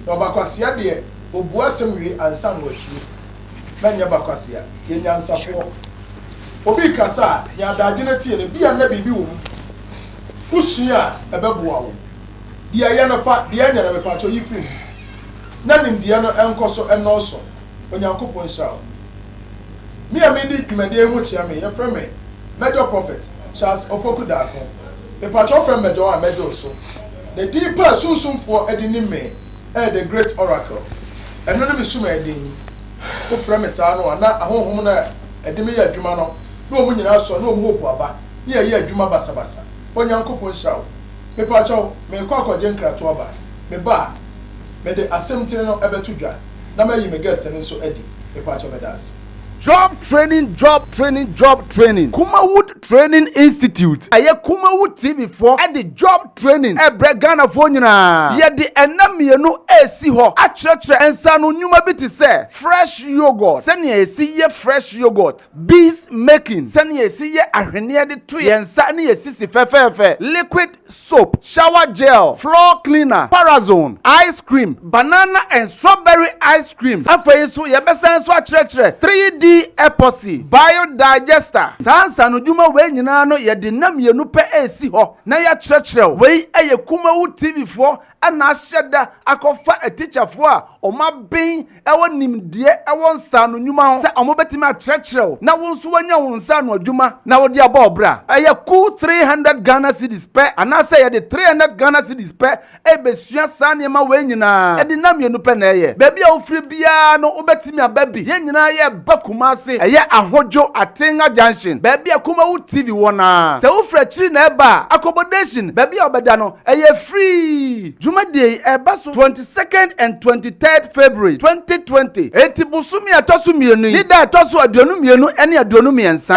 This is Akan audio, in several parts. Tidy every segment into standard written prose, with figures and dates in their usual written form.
Na ɔbakwasea deɛ, ɔbua asɛm wie ansa na watie. Mɛnyɛ bakwasea. Yɛ nyansafoɔ. Obi rekasa a, nya adagye na tie no. Ebia na biribi wɔ mu. Wosua a, ɛbɛboa wo. Deɛ ɛyɛ no fa, deɛ ɛnyɛ no, mepakyɛw yi firi mu. Na nimdeɛ no nkɔ so nnɔɔso. Onyankopɔn nhyira wo. Me a medi dwumadie yi ho kyea me, yɛfrɛ me Major Prophet Charles Opoku Darko. Mepakyɛw wofrɛ me Major a, mɛgye wo so. Na din pa a sunsumfoɔ de nim me yɛ The Great Oracle. Ɛno ne me sumaa din. Wofrɛ me saa no a, na ahonhom no a ɛde me yɛ adwuma no ne wɔn nyinaa sɔ ne wɔn hope aba ne yɛyɛ adwuma basabasa. Onyankopɔn nhyira wo. Mepakyɛw, merekɔ akɔgye nkratoɔ aba. Meba a, mede asɛm tire no bɛto dwa na mayi me guest no nso adi. Mepakyɛw, meda ase. Job training job training job training Kumawood Training Institute ɛyɛ Kumawood TV foɔ de job training ɛbrɛ Ghanafoɔ nyinaa. Yɛde ɛna mmienu ɛresi hɔ akyerɛkyerɛ nsaano nnwuma bi te sɛ fresh yoghurt, sɛnea yɛsi yɛ fresh yoghurt, beads making, sɛnea yɛsi yɛ ahweneɛ de to yɛn nsa ne yɛn sisi fɛfɛɛfɛ, liquid soap, shower gel, floor cleaner, parazone, ice cream, banana and strawberry ice cream. Afei nso yɛbɛsan nso akyerɛkyerɛ 3D epoxy, biodigester. Saa nsaanodwuma wei nyinaa no yɛde nna mmienu pɛ resi hɔ na yɛakyerɛkyerɛ wo. Wei yɛ Kumawu TV foɔ na ahyɛ da akɔfa atikyafoɔ a wɔaben wɔ nimdeɛ wɔ nsaano nnwuma ho sɛ wɔbɛtumi akyerɛkyerɛ wo na wo nso woanya wo nsaano adwuma na wode abɔ wo bra. Ɛyɛ kuw 300 Ghana cedis pɛ anaasɛ yɛde 300 Ghana cedis pɛ rebɛsua saa nneɛma wei nyinaa. Ɛde nna mmienu pɛ na ɛyɛ. Baabi a wofiri biara no wobɛtumi aba bi. Yɛn nyinaa yɛreba Kumasi. Ɛyɛ Ahodwo Atenga Junction, baabi a Kumawu TV wɔ no ara. Sɛ wofiri akyiri na ɛreba a, accommodation, baabi a wobɛda no, ɛyɛ free. Dwumadie yi ɛreba so 22nd and 23rd February 2020. Enti bosome a ɛtɔ so mmienu yi ne da a ɛtɔ so 22 ne 23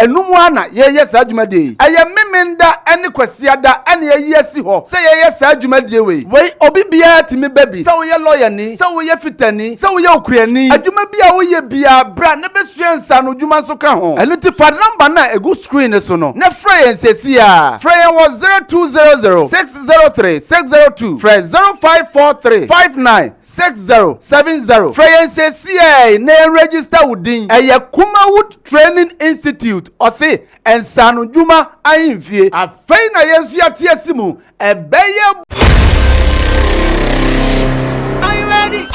ɛno mu ara na yɛreyɛ saa dwumadie yi. Ɛyɛ Memenda ne Kwasiada na yɛayi asi hɔ sɛ yɛyɛ saa dwumadie wei. Wei obi biara tumi ba bi, sɛ woyɛ lɔyani, sɛ woyɛ fitani, sɛ woyɛ okuani, adwuma bi a woyɛ biara bra na bɛsua nsaanodwuma nso ka ho. Ɛno nti fa number no a ɛgu screen no so no na frɛ yɛn seesei ara. Frɛ yɛn wɔ 0200 603 602, frɛ 0543 59 6070. Frɛ yɛn seesei na yɛn register wo din. Ɛyɛ Kumawood Training Institute, ɔse nsaanodwuma ahemfie. Afei na yɛn nso yɛate asi mu, ɛbɛyɛ. Are you ready?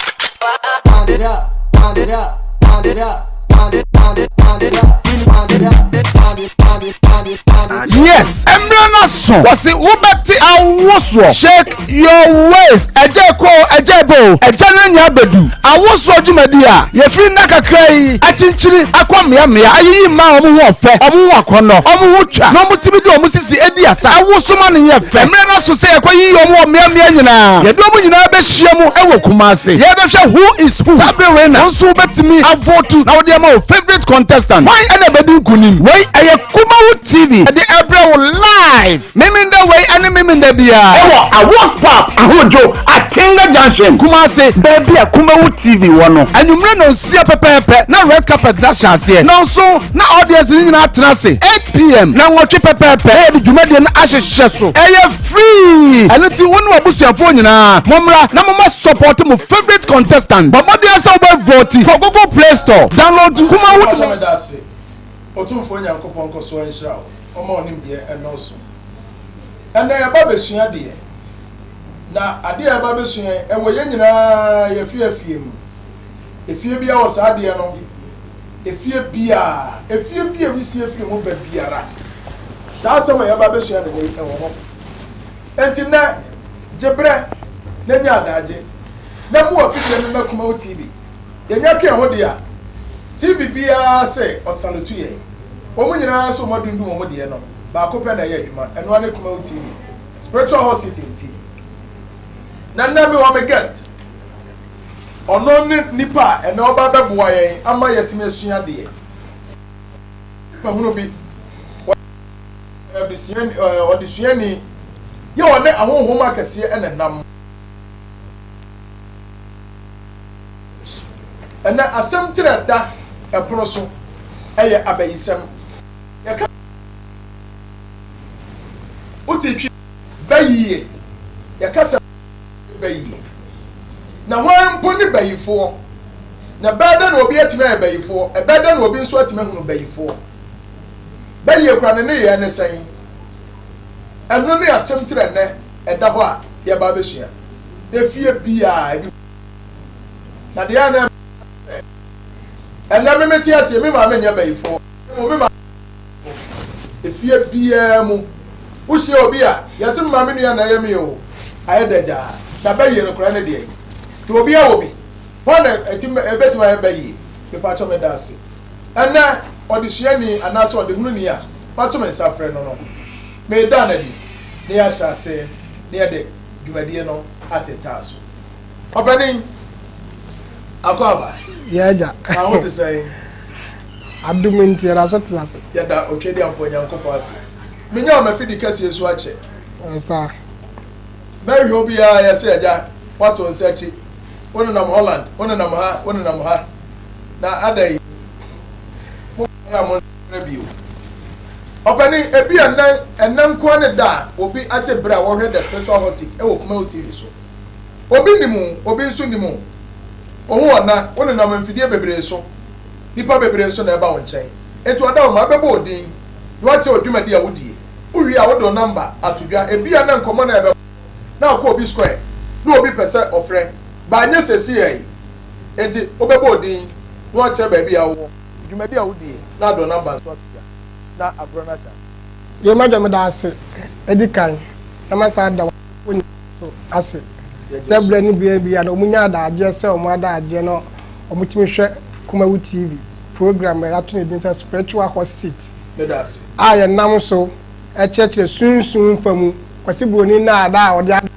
Wind it up, wind it up, wind it up, wind it, wind it, wind it up, wind it up, wind it, wind it, wind it, wind it. Yes, mmerɛ no aso. Wɔse wobɛte awosoɔ. Shake your waist. Ɛgya ɛkɔ o, ɛgya ɛba o, ɛgya no anya abɛdu. Awosoɔ dwumadi a yɛfiri nna kakra yi akyinkyini akɔ mmeammea ayiyi mmaa a wɔn ho ɔfɛ, wɔn ho akɔnnɔ, wɔn ho twa na wɔtumi de wɔn sisi di asa. Ɛwoso ma no yɛ fɛ. Mmerɛ no aso sɛ yɛkɔyiyi wɔn wɔ mmeammea nyinaa. Yɛde wɔn nyinaa bɛhyia mu wɔ Kumasi. Yɛbɛhwɛ who is who. Saa bere wei na wo nso wobɛtumi avotu na wode ama wo favourite contestant. Hwan na ɛbɛdi nkunim? Wei ɛyɛ Kumawu TV de ɛbrɛ wo live Memenda wei ɛne Memenda biara. Ɛwɔ Awards Park, Ahodwo, Atenga Junction, Kumasi, baabi a Kumawu TV wɔ no. Anwummere nnɔnsia pɛpɛɛpɛ na red carpet no ahyɛ aseɛ. Nnɔnson na audience no nyinaa atena ase. 8pm, nnɔnwɔtwe pɛpɛɛpɛ na yɛde dwumadie no ahyehyɛ so. Ɛyɛ free! Ɛno nti wo ne w'abusuafoɔ nyinaa mommra na momma support mo favourite contestant. Bɔ mmɔden sɛ wobɛ vote. Kɔ Google Play Store, download Kumawu. Mpakyɛ meda ase. Otumfoɔ Nyankopɔn nkɔsoɔ nhyira wo, ɔma wo nimdeɛ nnɔɔso. Ɛnnɛ yɛba bɛsua adeɛ, na adeɛ a yɛba bɛsua yi, ɛwɔ yɛn nyinaa yɛn afie afie mu. Efie biara wɔ saa adeɛ no, efie biara, efie bi a wisie firi mu ba biara, saa asɛm a yɛba bɛsua no nnɛ yi, ɛwɔ hɔ. Enti nnɛ, gye berɛ na nya adaagye, na mu afidie no mma Kumawu TV. Yɛnya ka ɛho deɛ a, TV biara sɛ ɔsalutu yɛn. Wɔn nyinaa nso wɔn adundum wɔn deɛ no, baako pɛ na ɛyɛ adwuma, ɛno ara ne Kumawu TV. Spiritual Hot Seat nti. Na nnɛ mewɔ me guest. Ɔno ne nipa a ɛnɛ ɔba bɛboa yɛn ama yɛatumi asua adeɛ. Mahunu bi, ɔyɛ ɔdesuani, yɛ ɔne ahonhom akɛseɛ na ɛnam. Ɛnnɛ, asɛm tiri a ɛda ɛpono so yɛ abayisɛm. Yɛka wote twi bɛ yie, yɛka sɛ bɛ yie. Na hwan Hwan mpo ne bayifoɔ? Na ɛbɛyɛ dɛn na obi atumi ayɛ bayifoɔ? Ɛbɛyɛ dɛn na obi nso atumi ahunu bayifoɔ? Bayie koraa ne nneyɛɛ ne sɛn? Ɛno ne asɛm tiri ɛnnɛ ɛda hɔ a yɛreba abɛsua. Efie biara ebi na deɛ a na ɛnnɛ me mete aseɛ me maame nyɛ bayifoɔ mmom me maame efie biara mu wohyia obi a yɛse me maame nua na ɛyɛ me o ayɛ dagyaa na bayie no koraa ne deɛ nti obiara wɔ bi hwan na ɛtumi ɛbɛtumi ayɛ bayie mepakyɛ meda ase ɛnɛ ɔdesuani anaasɛ ɔdehununi a mato me nsa frɛ no no meda no adi na yɛahyɛ ase na yɛde dwumadie no atentaa so ɔpanin akɔ aba Yɛ agya. Na ho te sɛn? Adom nti yɛda so te ase. Yɛda Otwedeampɔ Nyankopɔn ase. Menya wo m'afidi kɛseɛ so akyɛ. Saa. Mɛhwɛ obiara yɛse agya woato nsa akyi. Wonenam Holland, wonenam ha, wonenam ha. Na adɛn? Mo a mo nsa frɛ bio. Ɔpanin, ebia nnɛ, ɛnnɛ nko ara ne da a obi agye bere a wɔhwɛ The Spiritual Hot Seat wɔ Kumawu TV so. Obi nim wo, obi nso nnim wo. Ohu ɔna, wonenam mfidie bebree so. Nnipa bebree nso na ɛba wo nkyɛn. Enti ɔda wo ma bɛbɔ wo din na wɔakyerɛ wo dwumadi a wodie. Wowie a, wode wo namba ato dwa. Ebia na nkɔmmɔ no a ɛbɛbɔ na akɔ obi square na obi pɛ sɛ ɔfrɛ. But anyɛ seesei yi. Enti wobɛbɔ wo din na wɔakyerɛ baabi a wowɔ, dwumadi a wodie na ade wo namba nso ato dwa na agorɔ no ahyɛ ase. Yei m'agya meda ase edi kan na masan ada w'asefoɔ nyinaa nso ase sɛ berɛ ne berɛ biara no wɔnya adagyeɛ sɛ wɔn adagyeɛ na wɔtumi hwɛ Kumawu TV program a yɛato ne din sɛ Spiritual Hot Seat a yɛnam so kyerɛkyerɛ sunsum fa mu Kwasi Buroni nnaadaa a ɔde ada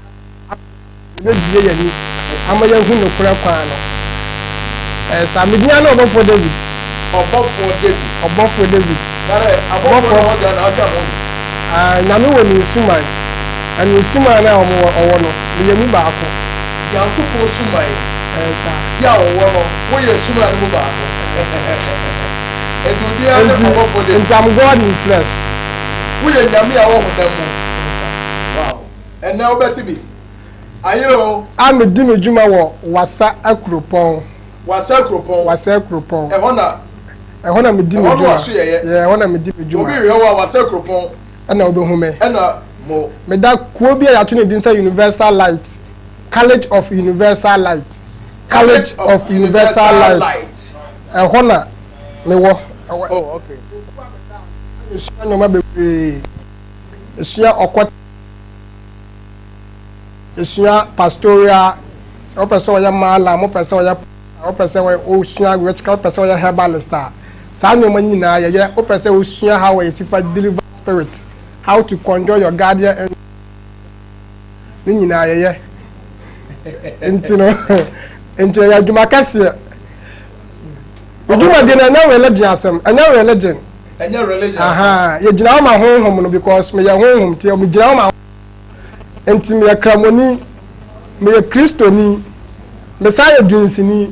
Yɛbɛbue yɛn ani ama yɛahu nokorɛ kwan no. Ɛyɛ saa. Me din ara ne Ɔbɔfoɔ David. Ɔbɔfoɔ David. Ɔbɔfoɔ David. Nare, abɔfoɔ na wɔn Ghana atwa ho bi. Ah, Nyame wɔ ne nsuman. Na ne nsuman a wɔn wɔ, ɔwɔ no, meyɛ mu baako. Nyankopɔn suman. Ɛyɛ saa. Bi a ɔwɔ no, woyɛ suman no mu baako. Ɛyɛ saa. Enti wo din ara ne Ɔbɔfoɔ David. Nti, I'm God in flesh. Woyɛ Nyame a ɔwɔ honam mu. Ɛyɛ saa. Wow. Ɛnnɛ wobɛte bi. Ayere o. A medi me dwuma wɔ Wassa Akuropɔn. Wassa Akuropɔn. Wassa Akuropɔn. Ɛhɔ na. Ɛhɔ na medi me dwuma. Ɛhɔ no aso yɛyɛ. Yeah, ɛhɔ na medi me dwuma. Obi hwehwɛ wo a, Wassa Akuropɔn. Ɛna wobɛhu me. Ɛna mo. Meda kuo bi a yɛato ne din sɛ Universal Light. College of Universal Light. College of Universal Light. Ɛhɔ na mewɔ. Oh, okay. Mesua nneɛma bebree. Mesua ɔkɔ. Esua pastoral, sɛ wopɛ sɛ ɔyɛ mallam, wopɛ sɛ ɔyɛ wopɛ sɛ wosua witchcraft, wopɛ sɛ ɔyɛ herbalist a, saa nneɛma nyinaa yɛyɛ. Wopɛ sɛ wosua how a yɛsi fa deliver spirit, how to conjure your guardian angel, ne nyinaa yɛyɛ. Nti no, nti ɛyɛ adwuma kɛseɛ. Dwumadie no ɛnyɛ religion asɛm, ɛnyɛ religion. Ɛnyɛ religion. Aha, yɛgyina hɔ ma honhom no because meyɛ honhom nti megyina hɔ ma nti meyɛ kramoni, meyɛ kristoni, mesan yɛ dunsini,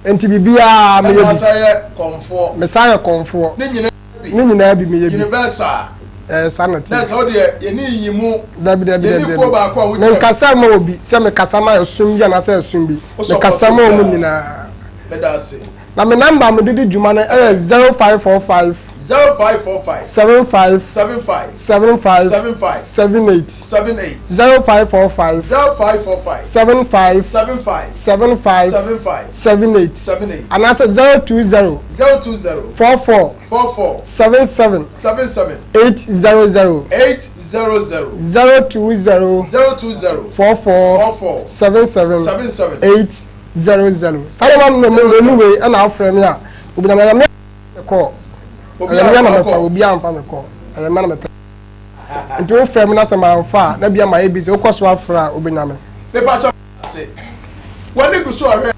nti biribiara meyɛ bi. Ɛna yɛ kɔnfoɔ. Mesan yɛ kɔnfoɔ. Ne nyinaa bi. Ne nyinaa bi meyɛ bi. Universal. Ɛɛ saa na ti. Na sɛ ɔdeɛ yɛne yiyi mu. Dabi dabi dabi Yɛne kuo baako a wogyina. Menkasa ma obi sɛ mekasa ma ɛsom bi anaasɛ ɛsom bi. Mekasa ma wɔn nyinaa. Meda ase. Na me number a mede di dwuma no yɛ 0545. 0545. 75. 75. 75. 75. 78. 78. 0545. 0545. 75. 75. 75. 75. 78. 78. Anaasɛ 020. 020. 44. 44. 77. 77. 800. 800. 020. 020. 44. 44. 77. 77. 8. 00 saa nneɛma no na mmienu wei ɛna afrɛ me a obi na ɛyɛ me kɔ ɛyɛ me na mɛfa obi amfa me kɔ ɛyɛ me na mɛpɛ nti wofrɛ me na sɛ mamfa a na bia mayɛ busy wokɔ so afrɛ a wobɛnya me. Mepakyɛ ase w'ani gu so ɔhwɛ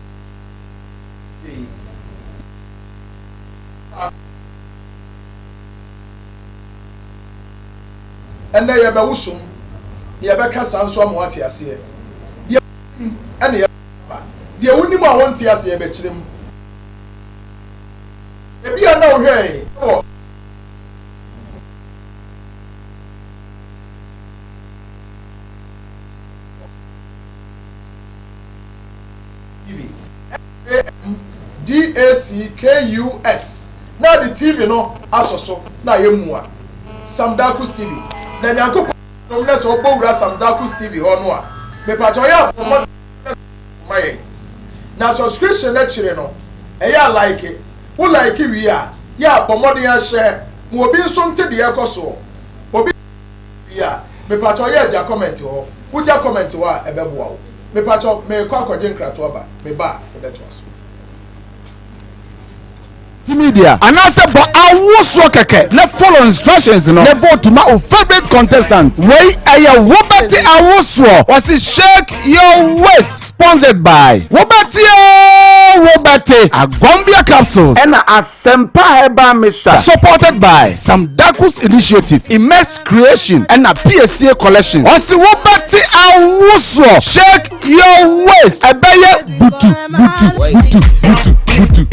yi. Ɛnɛ yɛbɛwosom na yɛbɛka saa nso ama wate aseɛ deɛ wonim ɛna yɛbɛba Deɛ wonim a wonte aseɛ yɛbɛkyerɛ mu. Ebia na wohwɛe wɔ. TV, S-A-M-D-A-C-K-U-S, na ade TV no asɔ so na ayɛ mua. Sam Darkus TV. Na Nyankopɔn adom na sɛ wobɔ wura Sam Darkus TV hɔ no a, mepakyɛw yɛ a bɔ mmɔden na subscribe ma yɛn. Na subscription no akyire no, ɛyɛ a like. Wo like wie a, yɛ a bɔ mmɔden ara share ma obi nso nte deɛ ɛrekɔ soɔ. Obi wie a, mepakyɛw yɛ a gya comment hɔ. Wogya comment hɔ a, ɛbɛboa wo. Mepakyɛw, merekɔ akɔgye nkratoɔ aba, meba a, yɛbɛtoa so. Multimedia anaasɛ bɔ awosoɔ kɛkɛ na follow instructions no na vote ma wo favourite contestant. Wei ɛyɛ Wobɛte Awosoɔ wɔse shake your waist sponsored by Wobɛte oo Wobɛte Agombia Capsules ɛna Asempa Herbal Mixture supported by Sam Dakus Initiative, Immerse Creation ɛna Piesie Collection. Wɔse Wobɛte Awosoɔ shake your waist ɛbɛyɛ butu butu butu butu butu.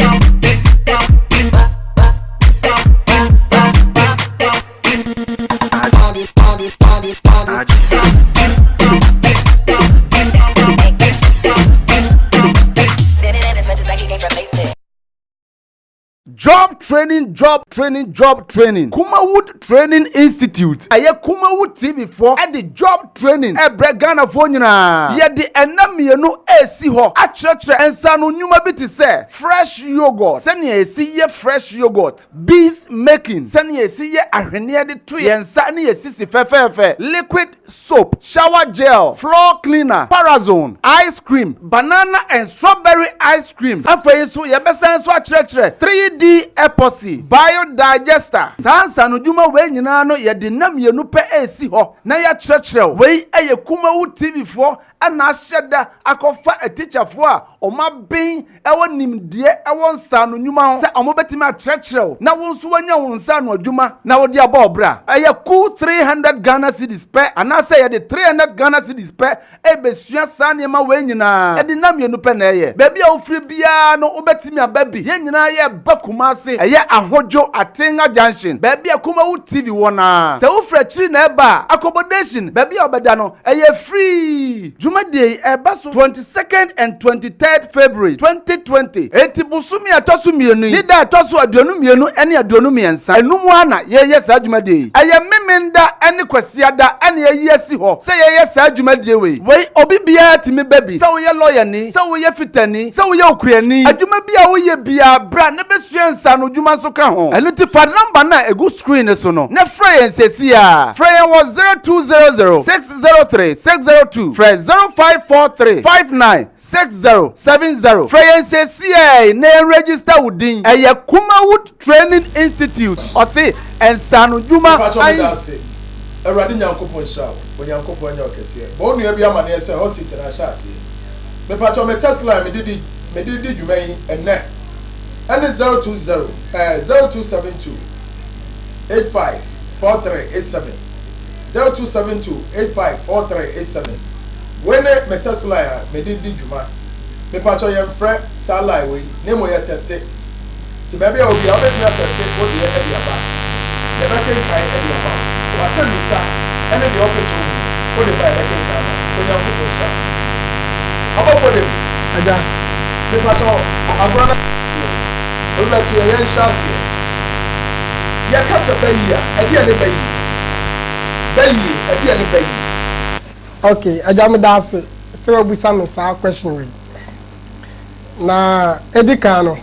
Job training job training job training Kumawood Training Institute ɛyɛ Kumawood TV foɔ ɛde job training ɛbrɛ Ghanafoɔ nyinaa. Yɛde ɛna mmienu ɛresi hɔ akyerɛkyerɛ nsaano nnwuma bi te sɛ fresh yoghurt, sɛnea yɛsi yɛ fresh yoghurt, bees making, sɛnea yɛsi yɛ ahweneɛ de to yɛn nsa ne yɛn sisi fɛfɛɛfɛ, liquid soap, shower gel, floor cleaner, parazone, ice cream, banana and strawberry ice cream. Afei nso yɛbɛsan nso akyerɛkyerɛ 3D epoxy, biodigester. Saa nsaanodwuma wei nyinaa no yɛde nna mmienu pɛ resi hɔ na yɛakyerɛkyerɛ wo. Wei yɛ Kumawu TV foɔ na ahyɛ da akɔfa atikyafoɔ a wɔaben wɔ nimdeɛ wɔ nsaano nnwuma ho sɛ wɔbɛtumi akyerɛkyerɛ wo na wo nso woanya wo nsaano adwuma na wode abɔ wo bra. Ɛyɛ kuw 300 Ghana cedis pɛ anaasɛ yɛde 300 Ghana cedis pɛ rebɛsua saa nneɛma wei nyinaa. Ɛde nna mmienu pɛ na ɛyɛ. Baabi a wofiri biara no wobɛtumi aba bi. Yɛn nyinaa yɛreba Kumasi. Ɛyɛ Ahodwo Atenga Junction, baabi a Kumawu TV wɔ no ara. Sɛ wofiri akyiri na ɛreba a, accommodation, baabi a wobɛda no, ɛyɛ free. Dwumadie yi ɛreba so 22nd and 23rd February 2020, enti bosome a ɛtɔ so mmienu yi ne da a ɛtɔ so 22 ne 23 ɛno mu ara na yɛreyɛ saa dwumadie yi. Ɛyɛ Memenda ne Kwasiada na yɛayi asi hɔ sɛ yɛyɛ saa dwumadie wei. Wei obi biara tumi ba bi, sɛ woyɛ lɔyani, sɛ woyɛ fitani, sɛ woyɛ okuani, adwuma bi a woyɛ biara bra na bɛsua nsaanodwuma nso ka ho. Ɛno nti fa number no a ɛgu screen no so no na frɛ yɛn seesei ara. Frɛ yɛn wɔ 0200 603 602, frɛ 0543 59 6070. Frɛ yɛn seesei na yɛn register wo din. Ɛyɛ Kumawood Training Institute. Ɔse nsaano dwuma Mepakyɛw ayi. meda ase. Awurade Nyankopɔn nhyira wo. Onyankopɔn nyɛ wo kɛseɛ. Bɔ wo nua bi amaneɛ sɛ hot seat no ahyɛ aseɛ. Mepakyɛw me text line mede di mede di dwuma yi ɛnnɛ ɛne 020 eh 0272 85 4387 0272 85 4387 Wei ne me text line a mede di dwuma. Mepakyɛw yɛnfrɛ saa line wei na mmom yɛ tɛste. Nti baabi a wɔ biara wobɛtumi atɛste wo deɛ de aba. Yɛbɛkenkan de ama wo. W'asɛmmisa ne deɛ wopɛ sɛ wohu no, wode ba a yɛbɛkenkan ama wo. Onyankopɔn nhyira wo. Ɔbɔfoɔ David. Agya. Mepakyɛw, agorɔ no aseɛ. Obi bɛse yɛn, yɛnhyɛ aseɛ. Yɛka sɛ bayie a, ɛdeɛn ne bayie? Bayie, ɛdeɛn ne bayie? Ok, agya meda ase sɛ wabisa me saa question wei. Na edi kan no,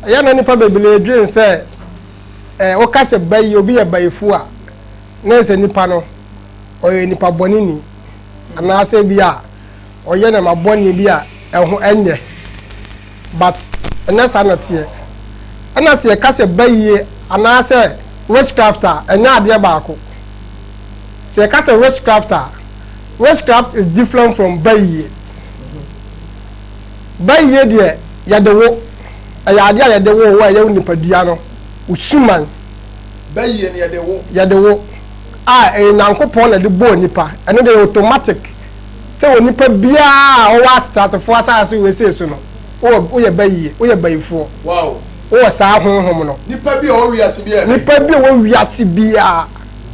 ɛyɛ na nipa bebree dwen sɛ ɛɛ woka sɛ bayi obi yɛ bayifo a na ɛsɛ nipa no ɔyɛ nipa bɔne ni anaasɛ bi a ɔyɛ nneɛma bɔne bi a ɛho ɛnyɛ but ɛnyɛ saa na ɛteɛ. Ɛna sɛ yɛka sɛ bayie anaasɛ witchcraft a ɛnyɛ adeɛ baako. Sɛ yɛka sɛ witchcraft a, witchcraft is different from bayie. Bayie deɛ yɛde wo, ɛyɛ adeɛ a yɛde wo wo a ɛyɛ wo nipadua no, wo suman. Bayie no yɛde wo. Yɛde wo a ɛyɛ Nyankopɔn na ɛde bɔɔ nipa, ɛno deɛ ɛyɛ automatic sɛ onipa biara a ɔwɔ ateasefoɔ asase wei sei so no, wowɔ woyɛ bayie, woyɛ bayifoɔ. Wow. Wowɔ saa honhom no. Nipa bi a ɔwɔ wiase biara yɛ bayifoɔ. Nipa bi a ɔwɔ wiase biara.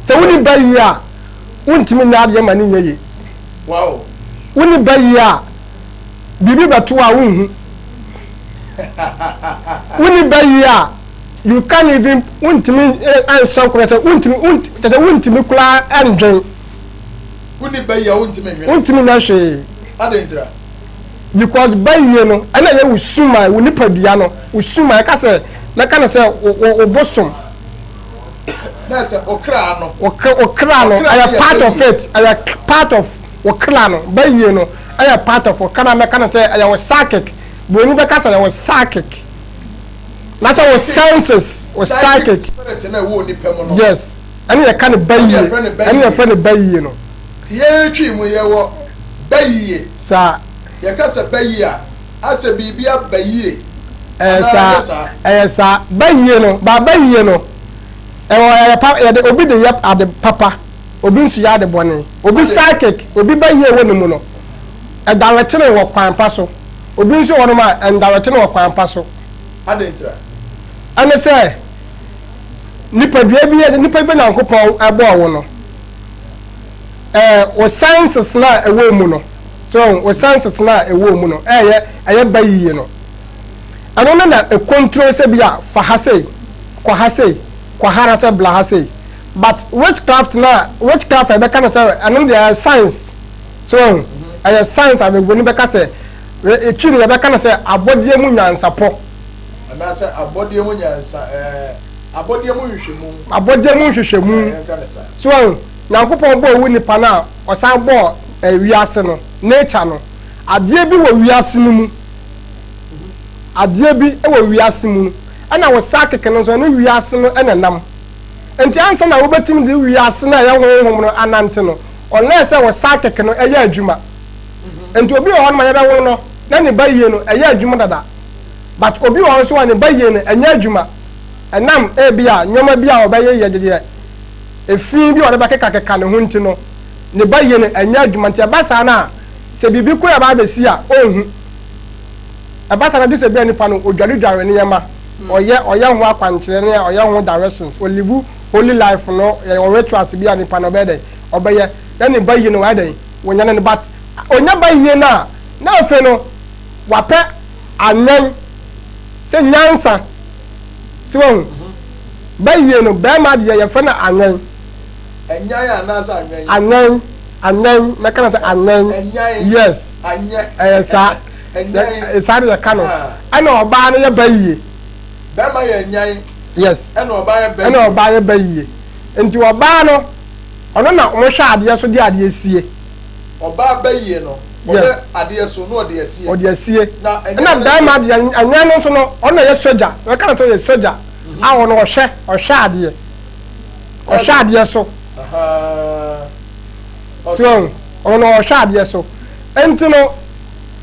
Sɛ wonni ba yie a, wontumi nyɛ adeɛ ma no nyɛ yie. Wow. Wonni ba yie a, Biribi bɛto a wonhu. Wonni bayie a, you can't even wontumi nhyɛ nkorɛ sɛ wontumi wont kyerɛ sɛ wontumi koraa ndwen. Wonni bayie a wontumi nwene. Wontumi nyɛ hwee. Adɛn ntira? Because bayie no ɛna ɛyɛ wo suman, wo nipadua no, wo suman, ɛka sɛ mɛka no sɛ wo wo wo bosom. Na sɛ wo kra no. Wo kra no ɛyɛ part of it, ɛyɛ part of wo kra no, bayie no ɛyɛ part of wo kra no, mɛka no sɛ ɛyɛ wo psychic, buroni bɛka sɛ ɛyɛ wo psychic, na sɛ wo senses, wo psychic. Spirit na ɛwɔ onipa mu no. Yes, ɛne yɛka no bayie, ɛne yɛfrɛ no bayie no. Ti yɛn twi mu yɛwɔ bayie. Saa. Yɛka sɛ bayie a, asɛ biribi aba yie. Ɛyɛ saa, ɛyɛ saa. Bayie no, ba bayie no, ɛwɔ ɛyɛ pa, yɛde obi de yɛ ade papa, obi nso yɛ ade bɔne. Obi psychic, obi bayie wɔ ne mu no, ɛdarete no wɔ kwan pa so. Obi nso wɔ nom a, ɛndarete no wɔ kwan pa so. Adɛn ntira? Ɛne sɛ, nipadua bi, nipa bi Nyankopɔn ɛbɔɔ wo no, ɛɛ, wo senses no a ɛwɔ mu no, So wo senses no a ɛwɔ mu no ɛyɛ ɛyɛ ba yiye no? Ɛno no na ɛcontrol sɛ bi a fa ha sei, kɔ ha sei, kɔ ha anasɛ bla ha sei. But witchcraft no a witchcraft a yɛbɛka no sɛ ɛno deɛ ɛyɛ science. So wahu? Ɛyɛ science a buroni bɛka sɛ ɛtwi no yɛbɛka no sɛ abɔdeɛ mu nyansapɔ. Anaasɛ abɔdeɛ mu nyansa ɛɛ abɔdeɛ mu nhwehwɛmu. Abɔdeɛ mu nhwehwɛmu. Yɛnka no saa. So wahu? Nyankopɔn bɔɔ wo nipa no a ɔsan bɔɔ eh, wiase no, nature no. Adeɛ bi wɔ wiase no mu. Adeɛ bi wɔ wiase mu no. Ɛna wo psychic no nso ɛne wiase no ɛna nam. Nti ansa na wobɛtumi de wiase no a ɛyɛ honhom no anante no, unless sɛ wo psychic no ɛyɛ adwuma. Nti obi wɔ hɔ no ma yɛbɛwo no na ne ba yie no ɛyɛ adwuma dada. But obi wɔ hɔ nso a ne ba yie no ɛnyɛ adwuma. Ɛnam ebi a nneɛma bi a ɔbɛyɛ yɛ deɛ efi bi a ɔde bɛkekakeka ne ho nti no, ne ba yie no ɛnyɛ adwuma. Nti ɛba saa no a, sɛ biribi koraa ba abɛsi a, ɔnhu. Ɛba saa no gye sɛ bi a nipa no ɔdwaredware nneɛma, ɔyɛ ɔyɛ ho akwankyerɛ ne ɔyɛ ho directions, ɔlive holy life no, yɛwɔ rituals bi a nipa no ɔbɛyɛ dɛn, ɔbɛyɛ na ne ba yie no wayɛ dɛn, wɔnya no but ɔnya ba yie no a, na afei no wapɛ anwɛn sɛ nyansa. So wahu? Bayie no, bɛrima deɛ yɛfrɛ no anwɛn. Anyan anaasɛ anwɛn? Anwɛn, anwɛn, mɛka no sɛ anwɛn. Anyan. Yes. Anyɛ. Ɛyɛ saa. Anyan. Saa de yɛka no. Ɛna ɔbaa no yɛ bayie. Bɛrima yɛ anyan. Yes. Ɛna ɔbaa yɛ bayie. Ɛna ɔbaa yɛ bayie. Nti ɔbaa no, ɔno na wɔhwɛ adeɛ so de adeɛ sie. Ɔbaa bayie no. Yes. Ɔhwɛ adeɛ so na ɔde asie. Ɔde asie. Na ɛna bɛrima deɛ anyan no nso no, ɔno na yɛ sogya. Wɔka no sɛ ɔyɛ sogya. A ɔno ɔhwɛ, ɔhwɛ adeɛ. Ɔhwɛ adeɛ so. So ɔno na ɔhwɛ adeɛ so. Nti no,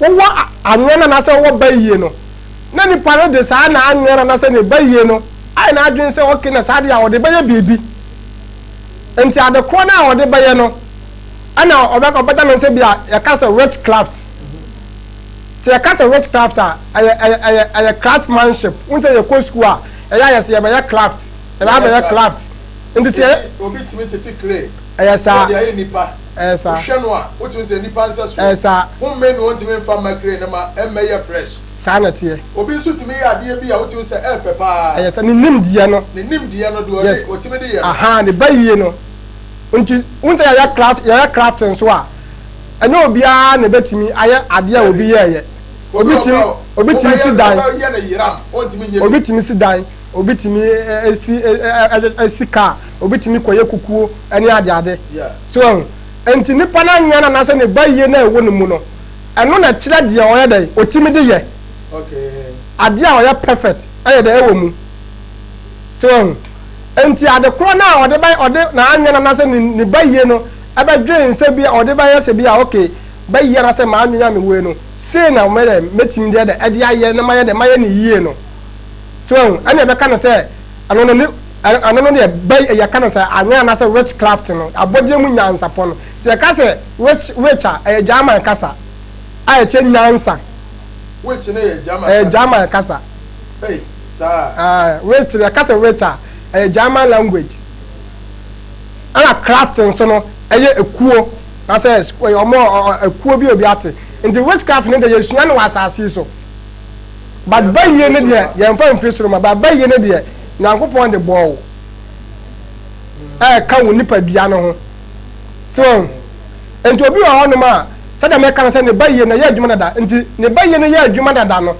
wowɔ anwɛn anaasɛ wowɔ bayie no, na nipa no de saa na anwɛn anaasɛ ne bayie no ayɛ n'adwene sɛ ɔke na saa deɛ a ɔde bɛyɛ biribi. Nti ade korɔ no a ɔde bɛyɛ no, ɛna ɔbɛda no sɛ bi a yɛka sɛ witchcraft. Sɛ yɛka sɛ witchcraft a, ɛyɛ ɛyɛ ɛyɛ ɛyɛ craftsmanship. Wohu sɛ yɛkɔ sukuu a, ɛyɛ a yɛsɛ yɛbɛyɛ craft, yɛbɛ abɛyɛ craft. Nti sɛ yɛ. Obi tumi tete clay. Ɛyɛ saa. Ɔde ayɛ nipa. Ɛyɛ saa. Wohwɛ no a, wotumi sɛ nipa nsɛsoɔ. Ɛyɛ saa. Homme na ɔntumi nfa mma clay no ma ɛmmɛyɛ fresh. Saa na ɛteɛ. Obi nso tumi yɛ adeɛ bi a wotumi sɛ ɛɛfɛ paa. Ɛyɛ saa. Ne nimdeɛ no. Ne nimdeɛ no deɛ ɔde Yes. ɔtumi de yɛ no. Ahaa, ne bayie no. Nti wohu sɛ yɛyɛ craft yɛyɛ craft nso a, ɛnyɛ obiara na ebetumi ayɛ adeɛ a obi yɛɛyɛ. Obi tumi obi tumi si dan, obi tumi si dan, obi tumi esi esi kaa, obi tumi kɔyɛ kukuo ɛne ade ade. So ɛho nti nipa no anwea no anaasɛ ne ba yie na ɛwɔ ne mu no, ɛno na ɛkyerɛ deɛ ɔyɛ dɛ otumi de yɛ. Adeɛ a ɔyɛ perfect ɛyɛ dɛ ɛwɔ mu. So ɛho nti ade korɔ no a ɔde bɛ ɔde n'anwea no anaasɛ ne ne ba yie no ɛbɛdwen sɛ bi a ɔde bɛyɛ sɛ bi a okay bɛyɛ anaasɛ m'adwene a mewɔ yi no sei na mɛyɛ mɛtumi deɛ dɛ ɛde ayɛ na mayɛ dɛ mayɛ no yie no so ɛho ɛna ɛbɛka no sɛ ɛno no ne ɛno no deɛ bɛ yɛka no sɛ anwene anaasɛ witchcraft no abɔdeɛ mu nyansapɔ no sɛ yɛka sɛ witch witch a ɛyɛ German kasa a ɛkyɛ nyansa. Witch no yɛ German kasa. Ɛyɛ German kasa. Hey, saa. Ah, witch yɛka sɛ witch a ɛyɛ German language. Ɛna craft nso no ɛyɛ ekuo na sɛ ɔmo ekuo bi obi ate. Nti witchcraft no deɛ yɛsua no wɔ asase yi so. But bayie no deɛ yɛmfa mfiri soro ma, but bayie no deɛ Nyankopɔn de bɔɔ wo. Ɛka wo nipadua no ho. So nti obi wɔ hɔnom a sɛdeɛ mɛka no sɛ ne bayie no ɛyɛ adwuma dada nti ne bayie no yɛ adwuma dada no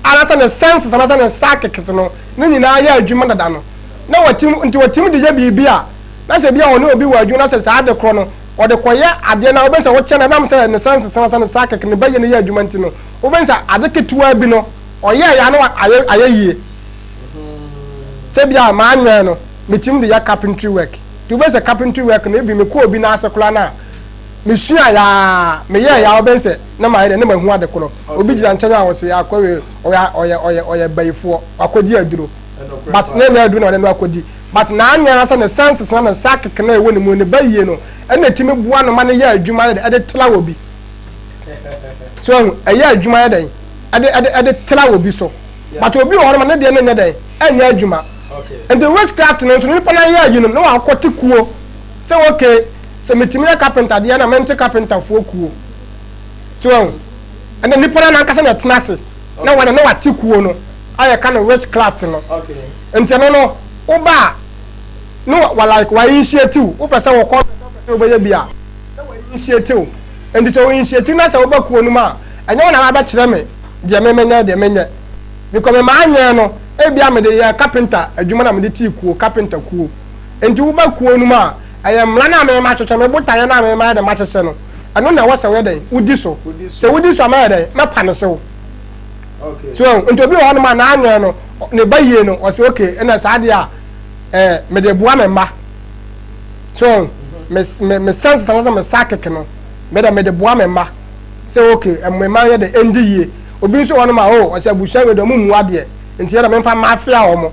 anaasɛ ne senses anaasɛ ne psychics no ne nyinaa yɛ adwuma dada no na wɔtim nti wɔtim de yɛ biribi a na sɛ bi a ɔne obi wɔ adwuma na sɛ saa ade korɔ no ɔde kɔyɛ adeɛ na wobɛhu sɛ wokyɛ no ɛnam sɛ ne senses anaasɛ ne psychic ne bayie no yɛ adwuma nti no wobɛhu sɛ ade ketewa bi no ɔyɛɛ yɛ ano ayɛ ayɛ yie sɛ bi a maa nwɛn no metim de yɛ carpentry work nti wobɛhu sɛ carpentry work no even mekɔ obi n'ase koraa no a mesua yaa meyɛɛ yaa wobɛhu sɛ na mayɛ dɛ na mahu ade korɔ obi gyina nkyɛn a ɔsɛ akɔ wei ɔyɛ ɔyɛ ɔyɛ ɔyɛ bayifoɔ wakɔdi aduro but na ɛnyɛ aduro na ɔde no akɔdi but n'anwɛn asɛ ne senses na ne nsa keke na ɛwɔ ne mu ne ba yie no ɛna ɛtumi boa no ma no yɛ adwuma ɛde tra wɔ bi so ɛho ɛyɛ adwuma yɛ dɛn ɛde ɛde ɛde tra wɔ bi so but obi wɔ hɔ no ma ne deɛ no nyɛ dɛn ɛnyɛ adwuma nti witchcraft no nso nipa no ayɛ ayi no na wakɔte kuo sɛ okay sɛ metumi yɛ carpenter deɛ na mente carpenterfoɔ kuo so ɛho ɛna nipa no nankasa na ɛtena ase na wɔde na wate kuo no ayɛ ka no witchcraft no nti ɛno no woba a no wa like wa initiate wo wopɛ sɛ wɔkɔ sɛ wobɛyɛ bi a na wa initiate wo nti sɛ wo initiate na sɛ woba kuo no mu a ɛnyɛ wo na wabɛkyerɛ me deɛ me menyɛ deɛ menyɛ because me maa nyɛ no ebi a mede yɛ carpenter adwuma na mede tii kuo carpenter kuo nti woba kuo no mu a ɛyɛ mmara na mema ahwehwɛ me botaeɛ na mema yɛ dɛ mahyehyɛ no ɛno na ɛwɔ sɛ woyɛ dɛn wodi so sɛ wodi so a mɛyɛ dɛn mɛpa ne sew so nti obi wɔ hɔnom a n'anwɛn no ne ba yie no ɔsɛ okay ɛna saa deɛ a ɛɛ mede boa me mma so me me me sense ta sɛ me psychic no me de mede boa me mma sɛ okay ɛmo mma yɛ de ɛndi yie obi nso wɔ hɔnom a o ɔsɛ abusua wei de ɔmo mu adeɛ nti yɛ de memfa mafia wɔn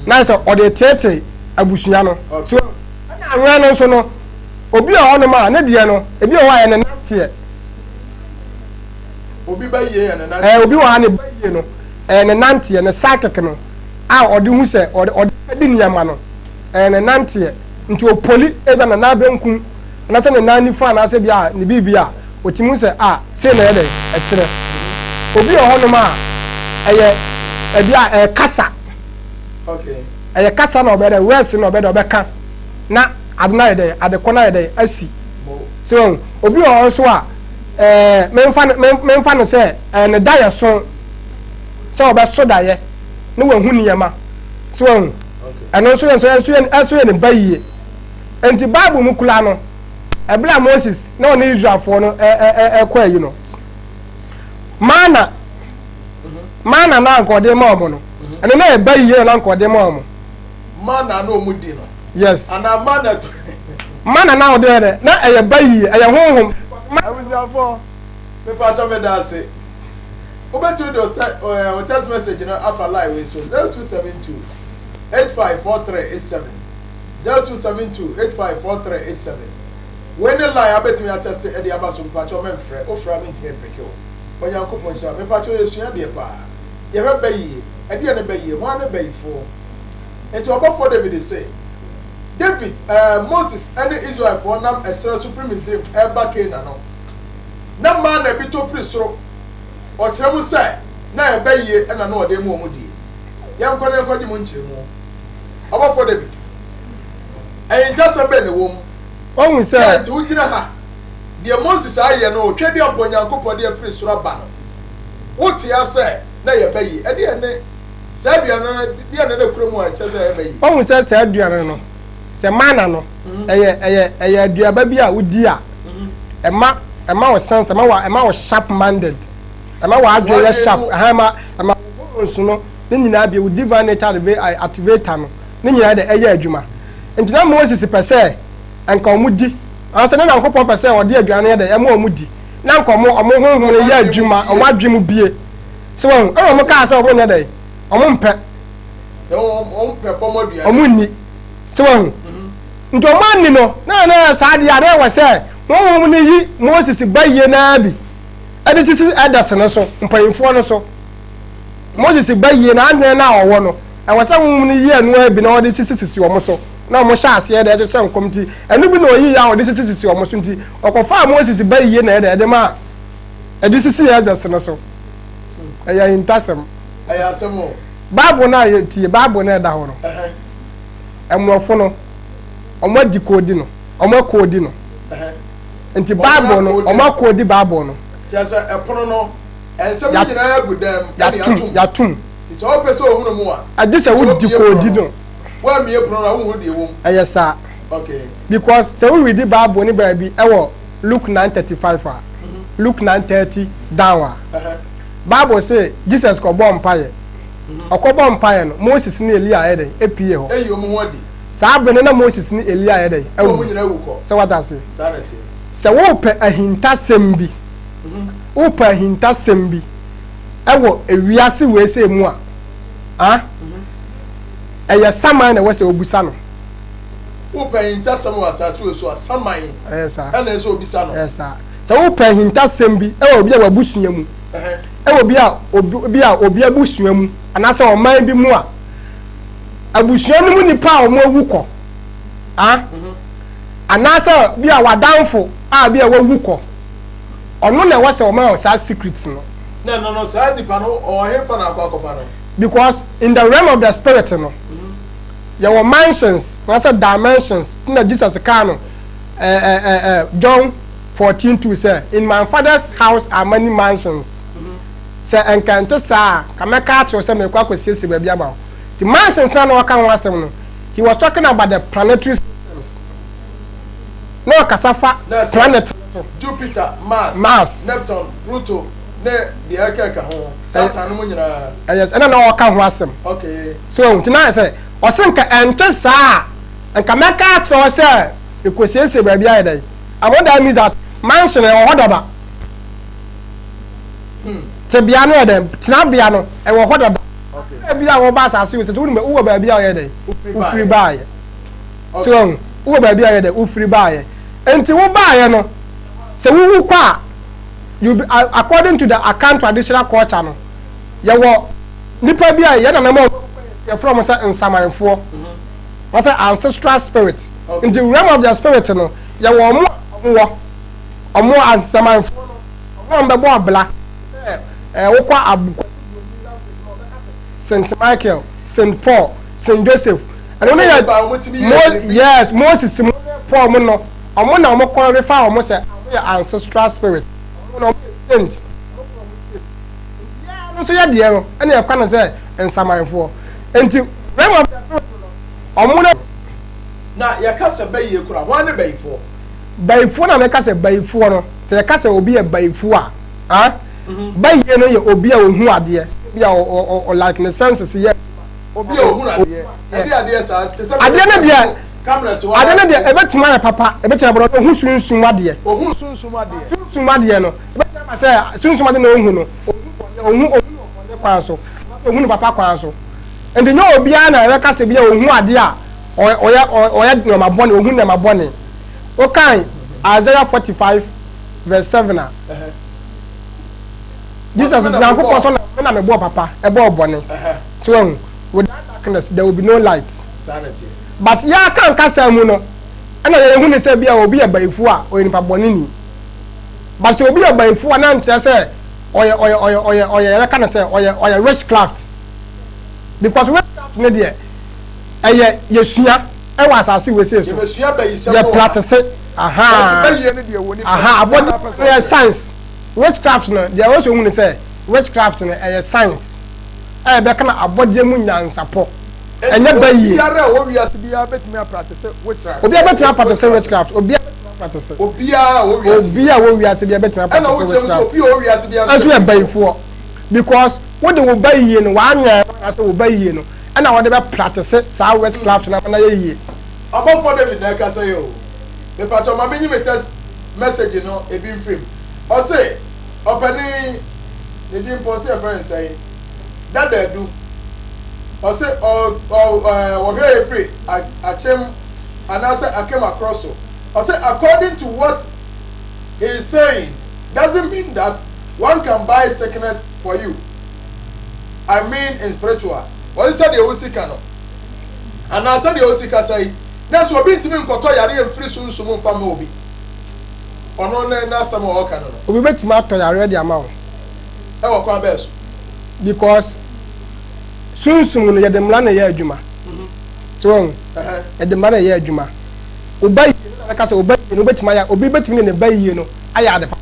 na sɛ ɔde tete abusua no so ɛna anwɛn no nso no obi wɔ hɔnom a ne deɛ no ebi wɔ hɔ a yɛ ne nanteɛ obi ba yie yɛ ne nanteɛ ɛɛ obi wɔ ha ne ba yie no ɛyɛ ne nanteɛ ne psychic no a ɔde hu sɛ ɔde ɔde di nneɛma no ɛyɛ ne nanteɛ nti opoli ebi a ne nan benkum anaasɛ ne nan nifa anaasɛ bi a ne biribi a otumi hu sɛ a sei na ɛyɛ dɛ ɛkyerɛ obi wɔ hɔnom a ɛyɛ ebi a ɛyɛ kasa ɛyɛ kasa na ɔbɛyɛ dɛ words na ɔbɛyɛ dɛ ɔbɛka na ade no ayɛ dɛ ade kɔ no ayɛ dɛ asi so obi wɔ hɔ nso a ɛɛ memfa no memfa no sɛ ɛɛ ne da yɛ so sɛ ɔbɛso daeɛ na wahu nneɛma so wahu ɛno nso yɛ nso ɛnso yɛ ɛnso yɛ ne ba yie nti Bible mu kura no ɛberɛ a Moses na ɔne Israelfoɔ no ɛ ɛ ɛ ɛkɔ ayi no mana mana na anka ɔde ma wɔn no ɛno na ɛba yie na anka ɔde ma wɔn. Mana na wɔn di no. Yes. Anaa mana to. Mana na ɔde yɛ dɛ na ɛyɛ ba yie ɛyɛ honhom. Abusuafoɔ mepakyɛ meda ase. Wobɛtumi de wo text message no afa line wei so 0272 854387 0272 854387 Wei ne line a wobɛtumi atɛste ɛde aba so mepakyɛ mɛmfrɛ wofrɛ a mentumi mpeke wo. Onyankopɔn nhyira wo. Mepakyɛ yɛsua adeɛ paa. Yɛhwɛ bayie. Ɛdeɛ ne bayie? Hwan ne bayifoɔ? Enti ɔbɔfoɔ David se, David, ɛɛ, Moses ne Israelfoɔ nam ɛserɛ so firi Misraim reba Kanaan no, na mana bi tɔ firi soro. Ɔkyerɛ mu sɛ na ɛyɛ bayie na na ɔde rema wɔn die. Yɛnkɔ na yɛnkɔgye mu nkyerɛmu. Ɔbɔfoɔ David, ahintasɛm bɛn na ɛwɔ mu? Woahu sɛ. Dɛn nti wogyina ha? Deɛ Moses ayɛ no, Tweaduampɔ Nyankopɔn de afiri soro aba no, wote ara sɛ na ɛyɛ bayie. Ɛdeɛn ne. Saa aduane no, deɛn na na ɛkura mu a ɛkyerɛ sɛ ɛyɛ bayie? Woahu sɛ saa aduane no, sɛ mana no, ɛyɛ ɛyɛ ɛyɛ aduaba bi a wodi a, ɛma ɛma wo sense, ɛma wa ɛma wo sharp minded, ɛma w'adwene yɛ sharp, ɛha ɛma ɛma wo hormones no ne nyinaa bi, wo divine nature activator no ne nyinaa de ɛyɛ adwuma. Nti na Moses pɛ sɛ nka wɔn di, anaasɛ na Nyankopɔn pɛ sɛ ɔde aduane no yɛ dɛ ɛma wɔn di, na nka wɔn wɔn honhom no yɛ adwuma, wɔn adwene mu bie. So wahu? Ɛna wɔn kaa sɛ wɔn nyɛ dɛ, wɔn mpɛ. Wɔn pɛ fam aduane. Wɔn nni. So wahu? Nti wɔn anni no, na na ɛyɛ saa deɛ a na ɛwɔ sɛ honhom no yi Moses ba yie naa bi ɛde ti si elders no so, mpanyinfoɔ no so. Moses ba yie na adwene no a ɔwɔ no, ɛwɔ sɛ honhom no yi ɛno ara bi na ɔde sisi sisi wɔn so. Na wɔn hyɛ aseɛ dɛ ɛhyehyɛ nkɔm nti ɛno bi na ɔyi yɛ a ɔde sisisisi wɔn so nti ɔkɔfaa Moses ba yie na ɛde ɛde ma ɛde sisi Exodus no so. Ɛyɛ ahintasɛm. Ɛyɛ asɛm o. Bible no a yɛtie, Bible no a ɛda hɔ no, mmorɔfo no, wɔn adikoodi no, wɔn akoodi no. Nti Bible no, wɔn akoodi Bible no. Kyerɛ sɛ ɛpono no, nsɛm no nyinaa gu dan mu, ɛna yɛatom. Yɛatom. Nti sɛ wopɛ sɛ ohunu mu a, agye sɛ wodi koodi no. Woammie pono no a, wonhu deɛ ɛwɔ mu. Ɛyɛ saa. Okay. Because sɛ wo readi Bible no baabi ɛwɔ Luke 9:35 a, Luke 9:30 down a, Bible se Jesus kɔbɔɔ mpaeɛ. Ɔkɔbɔɔ mpaeɛ no, Moses ne Elia ayɛ dɛn? Epie hɔ. Eyi wɔn ho adi. Saa bere no na Moses ne Elia ayɛ dɛn? Awu. Wɔn nyinaa awu kɔ. Sɛ wate aseɛ? Saa na ɛteɛ. Sɛ wopɛ ahintasɛm bi, wopɛ ahintasɛm bi ɛwɔ ewiase wei sei mu a, ah, ɛyɛ saman na ɛwɔ sɛ wobisa no. Wopɛ ahintasɛm wɔ asase wei so a, saman Ɛyɛ saa. ɛna ɛsɛ obisa no. Ɛyɛ saa. Sɛ wopɛ ahintasɛm bi wɔ obi a w'abusua mu, wɔ bi a obi bi a obi abusua mu anaasɛ ɔman bi mu a, abusua no mu nipa a wɔn awu kɔ, ah, anaasɛ bi a w'adamfo a bi a wawu kɔ, ɔno na ɛwɔ sɛ ɔma wo saa secret no. Na ɛno no, saa nipa no, ɔwɔ hefa na akɔ akɔfa no? Because in the realm of the spirit no, yɛwɔ mansions anaasɛ dimensions, na Jesus kaa no eh, eh, eh, eh, John 14:2 sɛ, In my father's house are many mansions. Sɛ nka ɛnte saa a, nka mɛka akyerɛ wo sɛ merekɔ akɔsiesie baabi ama wo. Nti mansions no a na ɔka ho asɛm no, he was talking about the planetary systems. Na ɔkasa fa Na sɛ planet no so. Jupiter, Mars, Mars. Neptune, Pluto, ne deɛ ɛkeka ho, Saturn no mu nyinaa. Ɛyɛ ɛna na ɔka ho asɛm. Okay. So nti na sɛ ɔse nka ɛnte saa a, nka mɛka akyerɛ wo sɛ mekɔsiesie baabi ayɛ dɛn? And what that means that mansion ɛwɔ hɔ dada. Tebea no yɛ dɛn? Tenabea no ɛwɔ hɔ dada. Baabi a wɔba asase wɔ sɛ wonim wowɔ baabi a ɔyɛ dɛn? Wofiri baayɛ. So wɔn wowɔ baabi a ɔyɛ dɛn? Wofiri baayɛ. Nti wo baayɛ no sɛ wowu kɔ a you be according to the Akan traditional culture no yɛwɔ nipa bi a yɛn nananom a yɛfrɛ wɔn sɛ nsamanfoɔ. Wɔsɛ ancestral spirit. Nti realm of the spirit no yɛwɔ ɔmo a ɔmo wɔ ɔmo asamanfoɔ no ɔmo a ɔmo bɛbɔ abla sɛ ɛɛ wokɔ abukɔ Saint Michael, Saint Paul, Saint Joseph ɛno no yɛ Mo yes Moses mo ne Paul mo no ɔmo na ɔmo qualify ɔmo sɛ ɔmo yɛ ancestral spirit ɔmo na ɔmo yɛ saint ɔmo kɔ ɔmo saint nti yɛn no nso yɛ deɛ no ɛna yɛkɔ no sɛ nsamanfoɔ nti realm of the spirit no ɔmo na. Na yɛka sɛ bayie koraa, hwan ne bayifoɔ? Bayifoɔ na mɛka sɛ bayifoɔ no, sɛ yɛka sɛ obi yɛ bayifoɔ a, ah, bayie no yɛ obi a ohu adeɛ, obi a ɔ ɔ like ne senses yɛ adwuma. Obi a ohunu adeɛ, ɛde adeɛ saa, te sɛ Adeɛ no deɛ, cameras wɔ adeɛ no deɛ ɛbɛtumi ayɛ papa, ɛbɛtumi ayɛ bɔne, ohu sunsum adeɛ. Ohu sunsum adeɛ. Sunsum adeɛ no, ɛbɛtumi aba sɛ sunsum adeɛ na ohu no, ohu bɔne, ohu ohu no wɔ bɔne kwan so, anaasɛ ohu no papa kwan so. Nti nyɛ obiara na yɛbɛka sɛ bi a ohu adeɛ a ɔyɛ ɔyɛ nneɛma bɔne, ohu nneɛma bɔne. Wokan Isaiah 45 verse 7 a, Jesus Nyankopɔn sɛ me na mebɔɔ papa, ɛbɔɔ bɔne. So wahu, without darkness there will be no light. But yɛaka nkasa mu no, ɛna yɛhu ne sɛ bi a obi yɛ bayifo a ɔyɛ nipa bɔne ni. But sɛ obi yɛ bayifo a na nkyerɛ sɛ ɔyɛ ɔyɛ ɔyɛ ɔyɛ ɔyɛ yɛbɛka no sɛ ɔyɛ ɔyɛ witchcraft. Because witchcraft ne deɛ ɛyɛ yɛsua ɛwɔ asase wesee so yɛ platese ahaa ahaa abɔde no yɛ science witchcraft no deɛ ɛwɔ sɛ ohun sɛ witchcraft no ɛyɛ science a yɛbɛka no abɔdeɛ mu nyansapɔ ɛnyɛ bɛyie obiara a ɛwɔ wiase biara bɛtumi apratese witchcraft obiara bɛtumi apratese witchcraft obiara bɛtumi apratese obiara a ɛwɔ wiase obiara a ɛwɔ wiase biara bɛtumi apratese witchcraft obi a ɛwɔ wiase biara nso yɛ bayifoɔ because wode wo bayie no w'anwɛn no anaasɛ wo bayie no ɛna wɔde bɛ pratese saa witchcraft no ama no ayɛ yie. Ɔbɔfoɔ David na ɛkasa yi oo. Mepakyɛw ma menyi me text message no ebi mfiri mu. Ɔse ɔpanin ne din mpo ɔse yɛfrɛ no sɛn? Dada Adu. Ɔse ɔ ɔ ɛɛ wɔhwɛ yɛ firi Akyem anaasɛ Akem Akorɔ so. Ɔse according to what he is saying doesn't mean that one can buy sickness for you. I mean in spiritual. Ɔse sɛdeɛ wosi ka no anaa sɛdeɛ wosi kasa yi. Nanso obi ntumi nkɔtɔ yareɛ mfiri sunsum mfa mma obi. Ɔno ne n'asɛm a ɔreka no no. Obi bɛtumi atɔ yareɛ de ama wo. Ɛwɔ kwan bɛɛ so? Because sunsum no yɛde mmara na ɛyɛ adwuma. So wɔn yɛde mmara na ɛyɛ adwuma. Oba yie no na bɛka sɛ oba yie no wobɛtumi ayɛ obi bɛtumi de ne ba yie no ayɛ ade papa.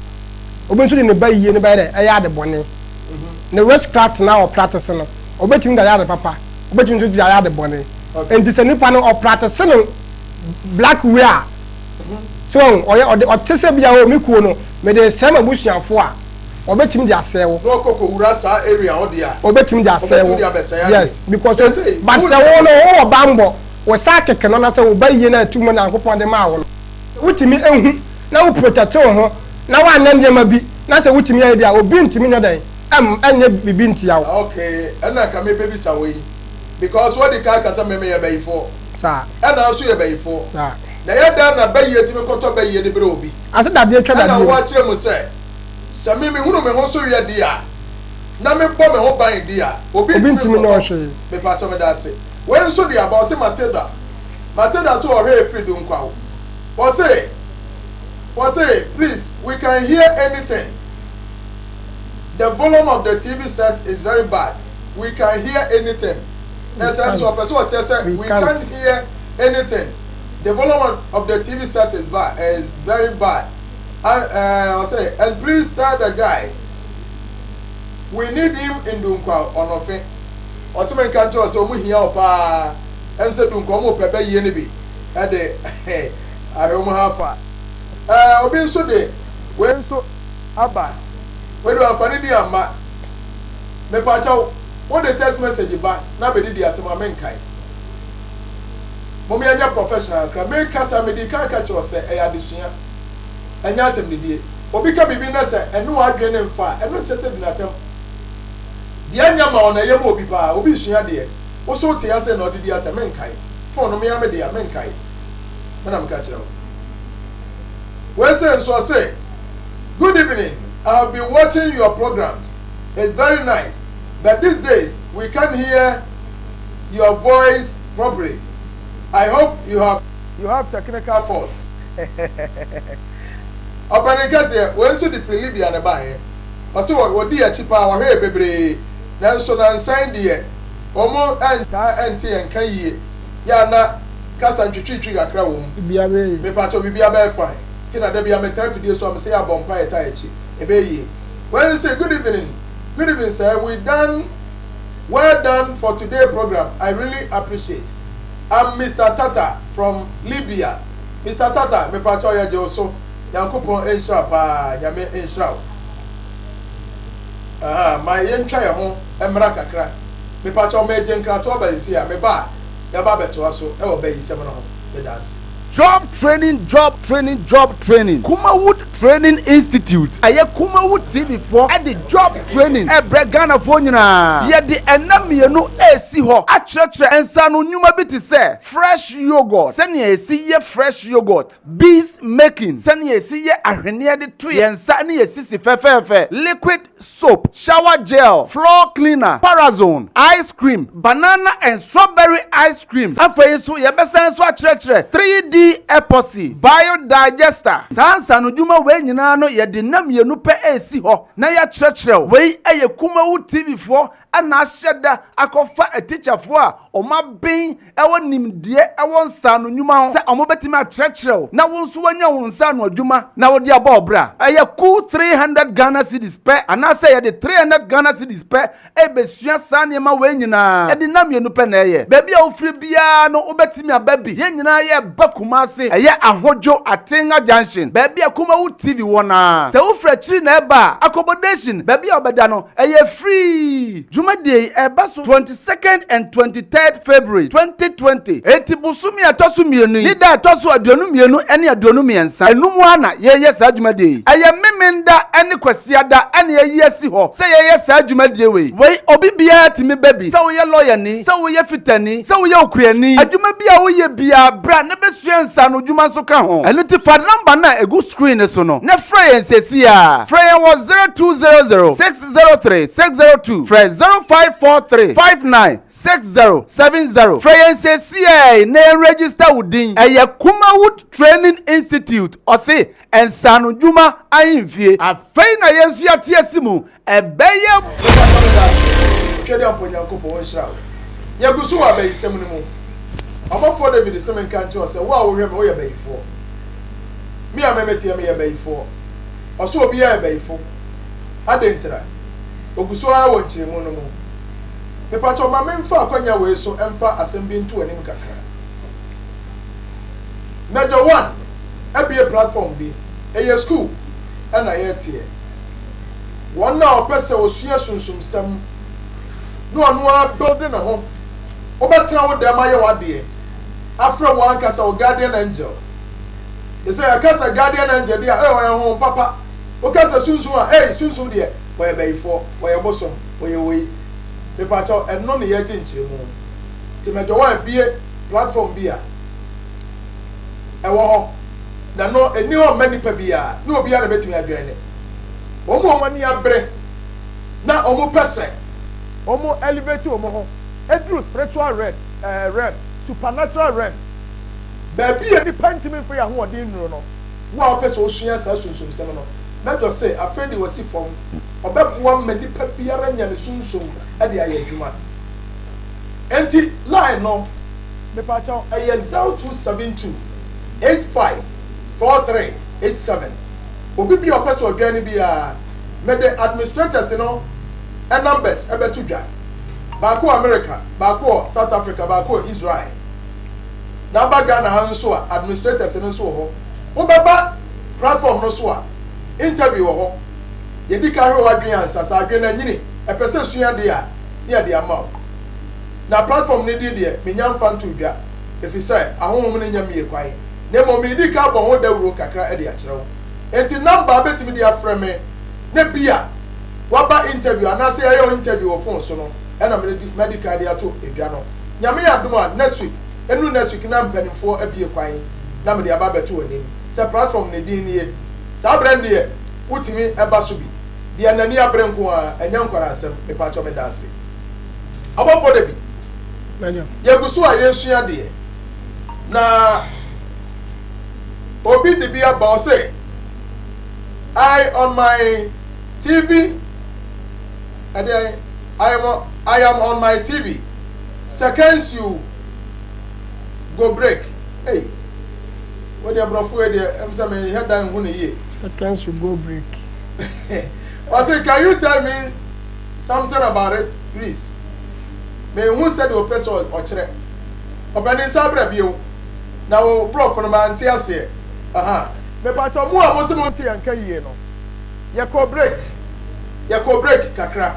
Obi nso de ne ba yie no bɛyɛ dɛ ɛyɛ ade bɔne. Ne witchcraft na ɔpractice no obɛtumi de ayɛ ade papa obɛtumi nso de ayɛ ade bɔne. Nti sɛ nipa no ɔpractice no black way a so wɔn ɔyɛ ɔde ɔte sɛ bia o me kuo no mede sɛm abusuafo a ɔbɛtumi de asɛe wo. Na ɔkɔ kɔ wura saa area hɔ deɛ a. Ɔbɛtumi de asɛe wo. Ɔbɛtumi de abɛsɛe adeɛ. Yes, because but sɛ wo no wowɔ banbɔ, wo sa keke no na sɛ wo ba yie na atum Nyankopɔn de maa wo no, sɛ wotumi ehu na wo protect wo ho na woanyɛ nneɛma bi na sɛ wotumi ayɛ deɛ a obi ntumi nyɛ dɛn ɛm ɛnyɛ biribi ntia wo. Okay, ɛna nka mebɛbisa wo yi because wadi kan aka sɛ me meyɛ bayifoɔ. Saa. Ɛna nso yɛ bayifoɔ. Saa. Na ɛyɛ dɛn na bayie tumi kɔtɔ bayie de brɛ obi? Ase dadeɛ twa dadeɛ Ɛna mu. woakyerɛ mu sɛ. Sɛ me mehunu me ho so yɛ deɛ a, na me bɔ me ho ban deɛ a, obi Obi ntumi ntumi nyɛ wo nkɔtɔ. hwee. Mepakyɛw meda ase. Wei nso de aba, ɔse Matilda. Matilda se ɔhwɛ efiri Dunkwaw. Ɔse, ɔse please we can hear anything. The volume of the TV set is very bad. We can hear anything. Na We sɛ nso can't. ɔpɛ sɛ ɔkyerɛ sɛ We we can't. can't hear anything. The volume of the TV set is bad, is very bad. And eh, ɔsɛ and please tell the guy we need him in Dunkwa Ɔnɔfe. Ɔsɛ me nka nkyerɛ ɔsɛ ɔmo hia wo paa. Ɛm sɛ Dunkwa ɔmo pɛ bɛyie no bi ɛde ahwɛ ɔmo ha afa. Eh, obi nso de wei nso aba. Wei de wamfa ne din amma. Mepakyɛw, wode text message ba na bɛdidi atem a menkae. Mom yɛnyɛ professional kakra. Mekasa medii kan ka kyerɛ wo sɛ ɛyɛ adesua. Ɛnyɛ atɛmdidie. Obi ka biribi na sɛ ɛne w'adwene no mfa a, ɛno nkyerɛ sɛ di no atɛm. Deɛ ɛnyɛ ma wo no, ɛyɛ ma obi paa. Obi resua adeɛ, wo nso wote ase na ɔde di atɛm, menkae. Phone no, me ara me dea, menkae. Me na meka kyerɛ wo. Wei sei nso ɔse, Good evening, I have been watching your programs, it's very nice, but these days we can't hear your voice properly. I hope you have you have technical fault. Ɔpanin kɛseɛ, wei nso de firi Libya na ɛbaeɛ. Ɔse wɔdi akyi paa, wɔhwɛ yɛ bebree, nanso nansa yi deɛ wɔn ntaa nte yɛn nka yie, yɛ a na kasa ntwitwiritwiri kakra wɔ mu. Biribiara bɛyɛ yie. Mepakyɛw biribiara bɛyɛ fine. Nti na da biara metaa afidie so a mese yɛ abɔ mpaeɛ taa akyi. Ɛbɛyɛ yie. Wei nso se, Good evening, good evening sir, we done well done for today program, I really appreciate. I'm Mister Tata from Libya. Mister Tata mepakyɛw yɛgye wo so Nyankopɔn nhyira wo paa Nyame nhyira wo Ahaa ma yɛntwa yɛn ho mmra kakra mepakyɛw megye nkratoɔ aba sisi a meba a yɛaba abɛtoa so wɔ bayisɛm no ho meda ase. Job training job training job training Kumawood Training Institute ɛyɛ Kumawood TV foɔ de job training ɛbrɛ Ghanafoɔ nyinaa. Yɛde ɛnna mmienu ɛresi hɔ akyerɛkyerɛ nsaano nnwuma bi te sɛ fresh yoghurt, sɛnea yɛsi yɛ fresh yoghurt, bees making, sɛnea yɛsi yɛ ahweneɛ de to yɛn nsa ne yɛn sisi fɛfɛɛfɛ, liquid soap, shower gel, floor cleaner, parazone, ice cream, banana and strawberry ice cream. Afei nso yɛbɛsan nso akyerɛkyerɛ 3D epoxy, biodigester. Saa nsaanodwuma wei nyinaa no yɛde nna mmienu pɛ resi hɔ na yɛakyerɛkyerɛ wo. Wei yɛ Kumawu TV foɔ na ahyɛ da akɔfa atikyafoɔ a wɔaben wɔ nimdeɛ wɔ nsaano nnwuma ho sɛ wɔbɛtumi akyerɛkyerɛ wo na wo nso woanya wo nsaano adwuma na wode abɔ wo bra. Ɛyɛ kuw 300 Ghana cedis pɛ anaasɛ yɛde 300 Ghana cedis pɛ rebɛsua saa nneɛma wei nyinaa. Ɛde nna mmienu pɛ na ɛyɛ. Baabi a wofiri biara no wobɛtumi aba bi. Yɛn nyinaa yɛreba Kumasi. Ɛyɛ Ahodwo Atenga Junction, baabi a Kumawu TV wɔ no ara. Sɛ wofiri akyiri na ɛreba a, accommodation, baabi a wobɛda no, ɛyɛ free. Dwumadie yi ɛreba so 22nd and 23rd February 2020, enti bosome a ɛtɔ so mmienu yi ne da a ɛtɔ so 22 ne 23 ɛno mu ara na yɛreyɛ saa dwumadie yi. Ɛyɛ Memenda ne Kwasiada na yɛayi asi hɔ sɛ yɛyɛ saa dwumadie wei. Wei obi biara tumi ba bi, sɛ woyɛ lɔyani, sɛ woyɛ fitani, sɛ woyɛ okuani, adwuma bi a woyɛ biara bra na bɛsua nsaano dwuma nso ka ho. Ɛno nti fa number no a ɛgu screen no so no. no na frɛ yɛn seesei ara. Frɛ yɛn wɔ 0200 603 602, frɛ 0543 59 60 70. Frɛ yɛn seesei ara na yɛn register wo din. Ɛyɛ Kumawood Training Institute, ɔse nsaanodwuma ahemfie. Afei na yɛn nso yɛate asi mu Ɛbɛyɛ. Mepakyɛ meda ase. Twedeampo Nyankopɔn ɔnhyira wo. Yɛgu so wɔ abayisɛm no mu. Ɔbɔfoɔ David se menka nkyerɛ wo sɛ wo a wohwɛ me woyɛ bayifoɔ. Me a me meteɛ meyɛ bayifoɔ. Ɔse obiara yɛ bayifo. Adɛn ntira? Ogu so ara wɔ nkyerɛmu no mu. Mepakyɛw ma memfa akwanya wei so mfa asɛm bi nto w'anim kakra. Major One abue platform bi, ɛyɛ school ɛna yɛteɛ. Wɔn a ɔpɛ sɛ ɔsua sunsumsɛm na ɔno ara build ne ho, wobɛtena wo dɛm ayɛ w'adeɛ, afrɛ wo ankasa wo guardian angel. Te sɛ yɛka sɛ guardian angel deɛ a, ei ɔyɛ honhom papa. Woka sɛ sunsum a, ei sunsum deɛ, ɔyɛ bayifoɔ, ɔyɛ bosom, ɔyɛ wei. Mepakyɛw, ɛno ne yɛgye nkyerɛmu. Nti mɛdɔ wo a bue platform bi a ɛwɔ hɔ, na ɛno ɛnni hɔ mma nipa biara, ne obiara na ɛbɛtumi ajoine. Wɔn a wɔn ani abere na wɔpɛ sɛ wɔn elevate wɔn ho duru spiritual realm, realm, supernatural realms, baabi a nnipa ntumi mfa yɛn ahoɔden nnuru no. Wo a wopɛ sɛ wosua saa sunsumsɛm no, Major se afei de wasi fam, ɔbɛboa ma nipa biara anya ne sunsum de ayɛ adwuma. Enti line no, mepakyɛw, ɛyɛ 0272 85 43 87. Obi bi a ɔpɛ sɛ ɔdwɛn no biara, mede administrators no numbers bɛto dwa. Baako wɔ America, baako wɔ South Africa, baako wɔ Israel. Na aba Ghana ha nso a, administrators no nso wɔ hɔ. Wobɛba platform no so a, interview wɔ hɔ. Yɛdi kan hwɛ w'adwene ansa. Sɛ adwene no anyini, ɛpɛ sɛ sua adeɛ a, ne yɛde ama wo. Na platform no din deɛ, mennya mfa ntoo dwa, efisɛ ahonhom no nnya mmie kwan. Na mmom meredi kan abɔ ho dawuro kakra de akyerɛ wo. Enti number a wobɛtumi de afrɛ me na bi a woaba interview anaasɛ yɛayɛ wo interview wɔ phone so no ɛna mede madi kan de ato dwa no. Nyame yɛ adom a next week, ɛnuru next week na mpanimfoɔ abue kwan na mede aba abɛto w'anim sɛ platform no din nie. Saa berɛ no deɛ wotumi ba so bi. Deɛ n'ani abere nko ara, ɛnyɛ nkwaraasɛm. Mepakyɛw meda ase. Ɔbɔfoɔ Dabi, yɛgu so a yɛresua adeɛ. Na obi de bi aba ɔse I on my TV ɛdeɛn I am I am on my TV seconds you go break ei wo deɛ borɔfo wei deɛ ɛm sɛ menhɛ da nhu no yie. Seconds you go break. Ɔse can you tell me something about it please menhu sɛdeɛ ɔpɛ sɛ ɔkyerɛ. Ɔpanin san bra bio na wo brɔfo no mante aseɛ ahaa. Mepakyɛw mo a mose monte yɛn nka yie no, yɛkɔɔ break, yɛkɔɔ break kakra,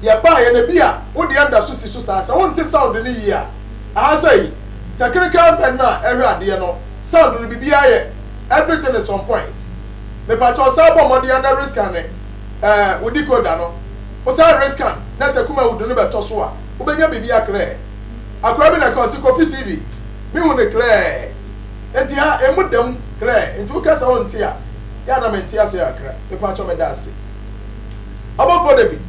yɛbaeɛ no ebia wo deɛ nda so si so saa, sɛ wonte sound no yie a, aha sɛi, technical men no a ɛhwɛ adeɛ no, sound no biribiara yɛ, everything is on point. Mepakyɛw san bɔ mmɔden ara na rescan eh, wo decoder no, wosan rescan na sɛ Kumawood no bɛtɔ so a, wobɛnya biribi aklɛɛ. Akora bi na ɛka ɔse Kofi TV me hu no clear nti ha emu da mu clear nti wo kasa wo nte a yɛ a na me nte aseɛ kakra mepakyɛw meda ase Ɔbɔfoɔ David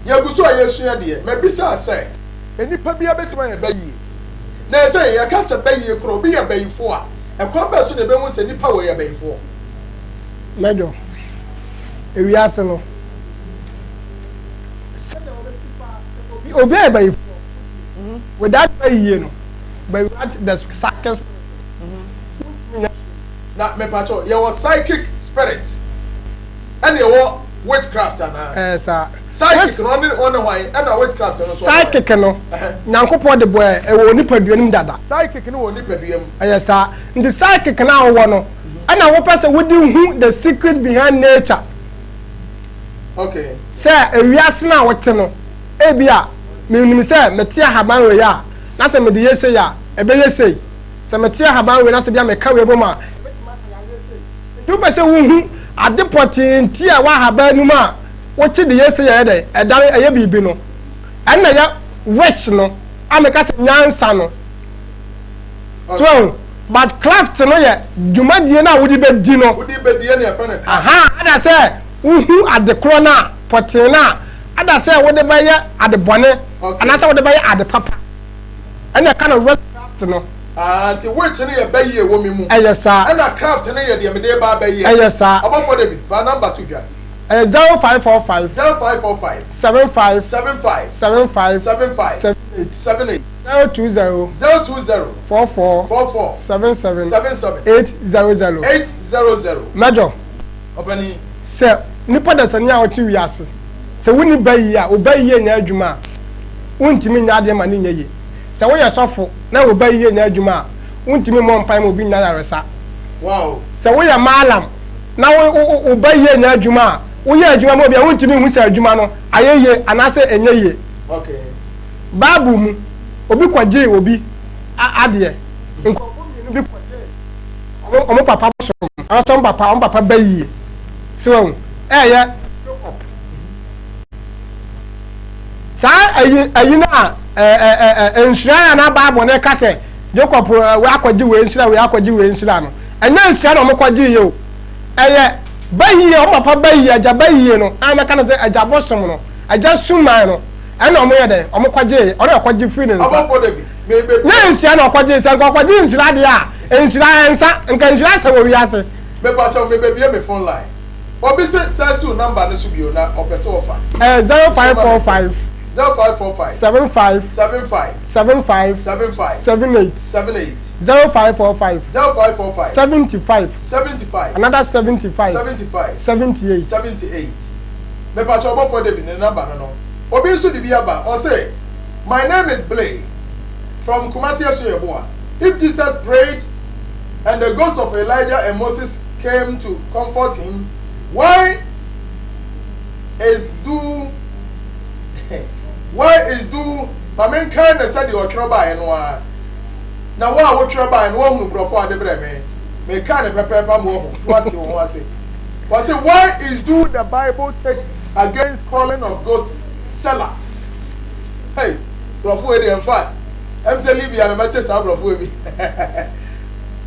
yɛ gu so a yɛsua deɛ mabisa sɛ nnipa biara bɛtumi ayɛ bayie na ɛsɛ yɛka sɛ bayie korɔ obi yɛ bayifoɔ a ɛkwan bɛn so na yɛbɛhu sɛ nipa wei yɛ bayifoɔ? Major, ewiase no sɛdeɛ wɔbɛsi fa obi obi ayɛ bayifoɔ without bayie no but without the psychic spirit wontumi nyɛ hwee. Na mepakyɛw yɛwɔ psychic spirit ɛna yɛwɔ witchcraft anaa? Ɛɛ saa. Psychic no ɔne ɔne hwan ɛna witchcraft no nso ɔne hwan? Psychic no Nyankopɔn de bɔɛ ɛwɔ onipadua no mu dada. Psychic no wɔ onipadua mu. Ɛyɛ saa. Nti psychic no a wowɔ no ɛna wopɛ sɛ wode hu the secret behind nature. Okay. Sɛ ewiase no a wote no, ebia menim sɛ mete ahaban wei a, na sɛ mede yɛ sei a, ɛbɛyɛ sei. Sɛ mete ahaban wei na sɛ bia meka wei bom a, ɛbɛtumi asa yareɛ sei. Nti wopɛ sɛ wohu ade pɔtee nti a ɛwɔ ahaban no mu a wote de yɛ sei a ɛyɛ dɛn? Ɛdane ɛyɛ biribi no. Ɛno na ɛyɛ witch no a meka sɛ nyansa no. So wahu? But craft no yɛ dwumadie no a wode bɛdi no. Wode bɛdi ɛna yɛfrɛ no craft. Aha, ada sɛ wohu ade korɔ no a, pɔtee no a, ada sɛ wode bɛyɛ ade bɔne anaasɛ wode bɛyɛ ade papa. Ɛna ɛka no witchcraft no. Ah, nti witch no yɛ bɛyie wɔ me mu. Ɛyɛ saa. Ɛna craft no yɛ deɛ mede reba abɛyɛ. Ɛyɛ saa. Ɔbɔfoɔ David, fa number to dwa. Ɛyɛ 0545. 0545. 75. 75. 75. 75. 78. 78. 020. 020. 44. 44. 77. 77. 800. 800. Major. Ɔpanin. Sɛ nipa dasani a ɔte wiase, sɛ wonni ba yie a, wo ba yie nyɛ adwuma a, wontumi nyɛ adeɛ ma no nyɛ yie. Sɛ woyɛ sɔfo na wo ba yie nyɛ adwuma a, wontumi mmɔ mpae ma obi nnya ayaresa. Sɛ woyɛ mallam na wo wo wo ba yie nyɛ adwuma a, woyɛ adwuma ma obi a, wontumi nhu sɛ adwuma no ayɛ yie anaasɛ ɛnyɛ yie. Bible mu, obi kɔgyee obi adeɛ. Nkurɔfoɔ mmienu bi kɔgyee wɔn wɔn papa bosom anaasɛ wɔn papa wɔn papa ba yie. So wahu? Ɛyɛ Jacob. Saa ayi ayi no a ɛɛ ɛɛ nhyira a na Bible no ka sɛ Jacob wei akɔgye wei nhyira wei akɔgye wei nhyira no, ɛnyɛ nhyira na wɔkɔgye yɛ o. Ɛyɛ ba yie, wɔn papa ba yie, agya ba yie no a mɛka no sɛ agya bosom no, agya suman no, ɛna wɔn yɛ dɛ, wɔn kɔgye, ɔno na ɔkɔgye firi ne nsa. Nyɛ nhyira na ɔkɔgye, sɛ nka ɔkɔgye nhyira deɛ a, nhyira ɛnsa, nka nhyira sɛ wɔ wiase. Mepakyɛw mebɛbie me phone line. Obi se san siw number no so bio na ɔpɛ sɛ ɔfa. Ɛyɛ 0545. 0545. 75. 75. 75. 75. 78. 78. 0545. 0545. 75. 75. Another 75. 75. 78. 78. Mepakyɛw ɔbɔfoɔ David ne number no no. Obi nso de bi aba ɔse my name is Blay from Kumasi Asuoyeboa if Jesus prayed and the ghost of Elijah and Moses came to comfort him, why is do why is do ma menkan no sɛdeɛ ɔtwerɛ baeɛ no ara na wo a wotwerɛ baeɛ no woahunu borɔfo a de brɛ me meka ne pɛpɛɛpɛ ama woahu na woate wo ho ase wɔse why is do the bible take against calling of ghost seller hey borɔfo wei deɛ in fact ɛm sɛ Libya na mɛte saa borɔfo wei bi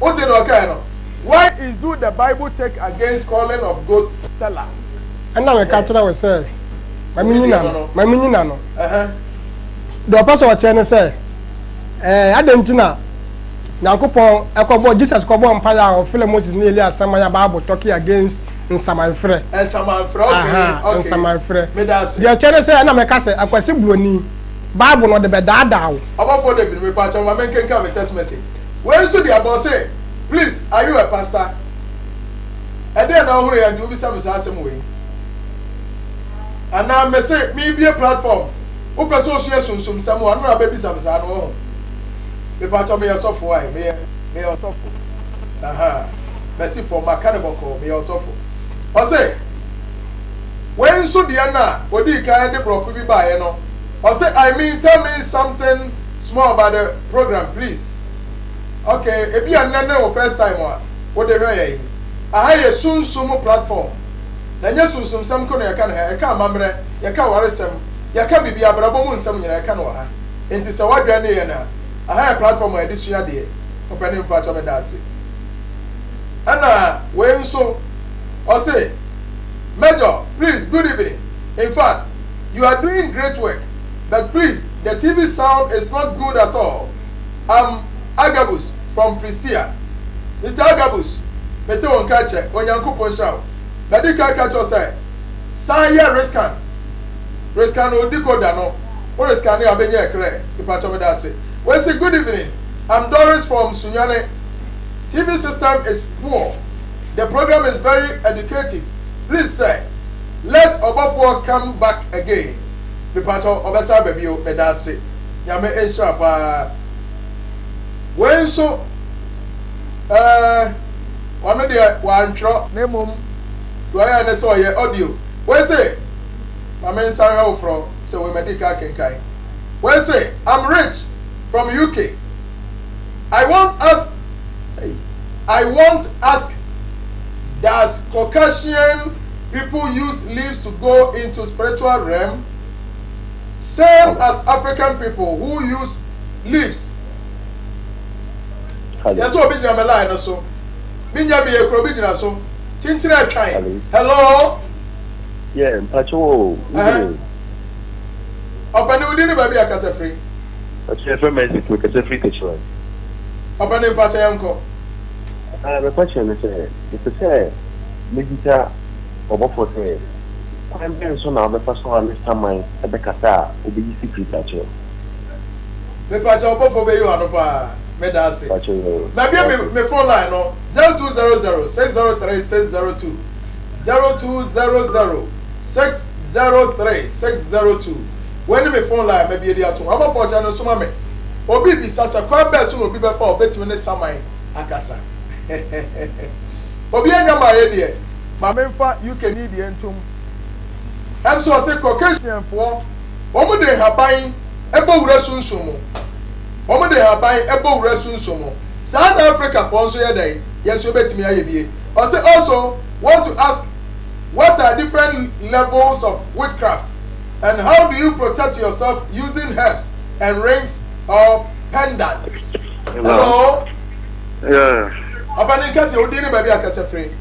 wote deɛ ɔkae no Why is do the bible take against calling of ghost seller? Ɛna meka kyerɛ wo sɛ, ma menyina no, ma menyina no. Deɛ ɔpɛ sɛ ɔkyerɛ ne sɛ, ɛɛ, adɛn nti na Nyankopɔn ɛkɔbɔ, Jesus kɔbɔ mpaeɛ a ɔfrɛ Moses ne Elia saman a Bible talking against nsamanfrɛ. Nsamanfrɛ, okay, okay. Nsamanfrɛ. Meda ase. Deɛ ɛkyerɛ ne sɛ, ɛna meka sɛ, Akwasi Buroni, Bible no ɔde bɛdaadaa wo. Ɔbɔfoɔ David, mepakyɛw ma menkenkan me text message. Wei nso deɛ ɔbɔ ɔse please are you a pastor? Ɛdeɛn na wohunu yɛ nti wobisa me saa asɛm wei? Anaa mese mebie platform wopɛ sɛ osua sunsumsɛm a ɔno na bɛbisa me saa no wohu? Mepakyɛw meyɛ sɔfo ae meyɛ meyɛ ɔsɔfo aha masi fam maka no bɔkɔɔ meyɛ ɔsɔfo ɔse wei nso deɛ no a odii kan de borɔfo bi baeɛ no ɔse I mean tell me something small about the program please ok ebia nnɛ ne wo first time a wode hwɛ yɛn yi aha yɛ sunsum mu platform na ɛnyɛ sunsumsɛm nko na yɛka no ha yɛka amammerɛ yɛka awaresɛm yɛka biribi abrabɔ mu nsɛm nyinaa yɛka no wɔ ha nti sɛ woadwɛn ne yɛn a aha yɛ platform a yɛde sua adeɛ ɔpanin mpakyɛ meda ase ɛna wei nso ɔse Major please good evening in fact you are doing great work but please the TV sound is not good at all I'm Agabus from Pristia Mister Agabus mete wo nka kyɛ Onyankopɔn nhyira wo Madi kan ka kyerɛ wo sɛ san yɛ rescan rescan wo decoder no wo rescan a wobɛnya ɛclear mepakyɛ meda ase Wei se good evening I'm Doris from Sunyani TV system is poor the program is very educative please sir let ɔbɔfoɔ come back again Mepakyɛw ɔbɛsan aba bio medaase Nyame nhyira paa Wei nso eh ɔno deɛ wantwerɛ na mmom deɛ ɔyɛɛ ne sɛ ɔyɛ audio Wei se ma me nsan hwɛ foforɔ sɛ wei madi kan akenkan Wei se I'm rich from UK I want ask hey, I want ask does Caucasian people use leaves to go into spiritual realm same as African people who use leaves. Hello. Yɛ sɛ obi gyina me line no so. Me nya me yɛ kuro obi gyina so. Kyinkyin atwan. Hello. Hello. Yeah, mpakyɛw o. Ɛhɛn. Ɔpɛni wo din ne baabi a kasa firi. Mpakyɛw yɛfrɛ me Isaac me kasa firi Techiman. Ɔpɛni mpakyɛ yɛn kɔ. Ah, me question ne sɛ, mepɛ sɛ mebisa ɔbɔfoɔ sɛ, kwan bɛn so na wobɛfa so a ne saman bɛkasa a obeyi secret akyerɛ wo? Mepakyɛw ɔbɔfoɔ bɛyi w'ano paa. Meda ase. Mpakyɛw yoo. Mabue me Okay. me phone line no 0200 603 602 0200 603 602 Wei ne me phone line mabue de ato hɔ. Abɔfoɔ hyɛ no nso ma me. Obi rebisa sɛ kwan bɛn so na obi bɛfa a obetumi ne saman akasa. Obi anya mmaeɛ deɛ, ma memfa UK ni deɛ ntom. Ɛm sɛ ɔse Caucasian foɔ wɔn de nhaban bɔ wura sunsum mu. Wɔn de nhaban bɔ wura sunsum mu. Saa na Africa foɔ nso yɛ dɛn? Yɛn nso yɛbɛtumi ayɛ bie. Ɔse also want to ask what are different levels of witchcraft and how do you protect yourself using herbs and rings or pendants? Hello. Hello. Yeah. Ɔpanin kɛseɛ, wo din ne baabi a kasa firi?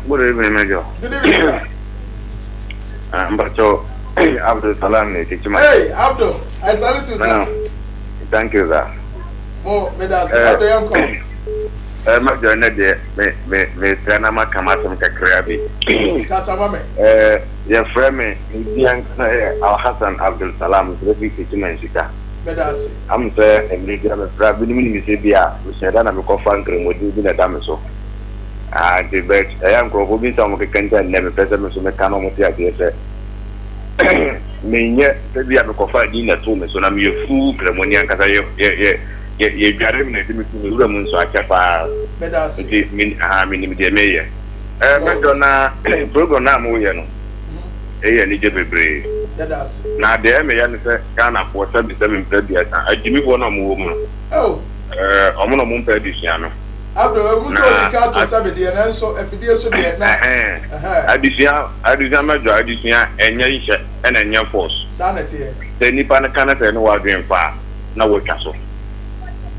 Good evening, Major. Good evening, sir. Mpacho, Abdul Salam ne Techiman. Hey, Abdul, I salute you, sir. No, thank you, sir. Mo, me da ase. Abdul, yɛn kɔ. Eh, Major, ne deɛ, me, me, me srɛ na maka m'asɛm kakra bi. Kasa ma me. Eh, yɛfrɛ me, me din ankasa yɛ Alhassan Abdul Salam, mesrɛ fi Techiman Sika. Meda ase. Am sɛ mmerɛ bi a mefrɛ a, binom nim sɛ bi a mehyɛ da na mekɔfa nkramodin bi na ɛda me so. Ah, nti but ɛyɛ a nkurɔfoɔ bi nsa a wɔkeka nti a nnɛ mepɛ sɛ me nso meka na wɔte aseɛ sɛ menyɛ sɛ bi a mekɔfa din na ɛtoo me so na meyɛ fuu kramoni ankasa yɛ yɛ yɛ yɛ yɛdware me na ɛde me to me wura mu nso akyɛ paa Meda ase. nti me aha menim deɛ meyɛ. Ɛɛ mɛdɔ na program no a moyɛ no ɛyɛ anigye bebree. Yɛda ase. Na deɛ ɛyɛ me ya ne sɛ Ghanafoɔ sɛbi sɛbi mprɛ aduasa agyimifoɔ no a wɔwɔ mu no Oh. ɛɛ wɔn na wɔmpɛ adesua no. Abdul, ɛwom sɛ Na odi kan ato nsa me deɛ, nanso afidie so deɛ na ɛhɛn ɛhɛn. adesua adesua mɛdwa adesua ɛnyɛ nhyɛ ɛna ɛnyɛ force. Saa na ɛteɛ. Sɛ nipa no ka na sɛ ɛne w'adwene mfa a na watwa so.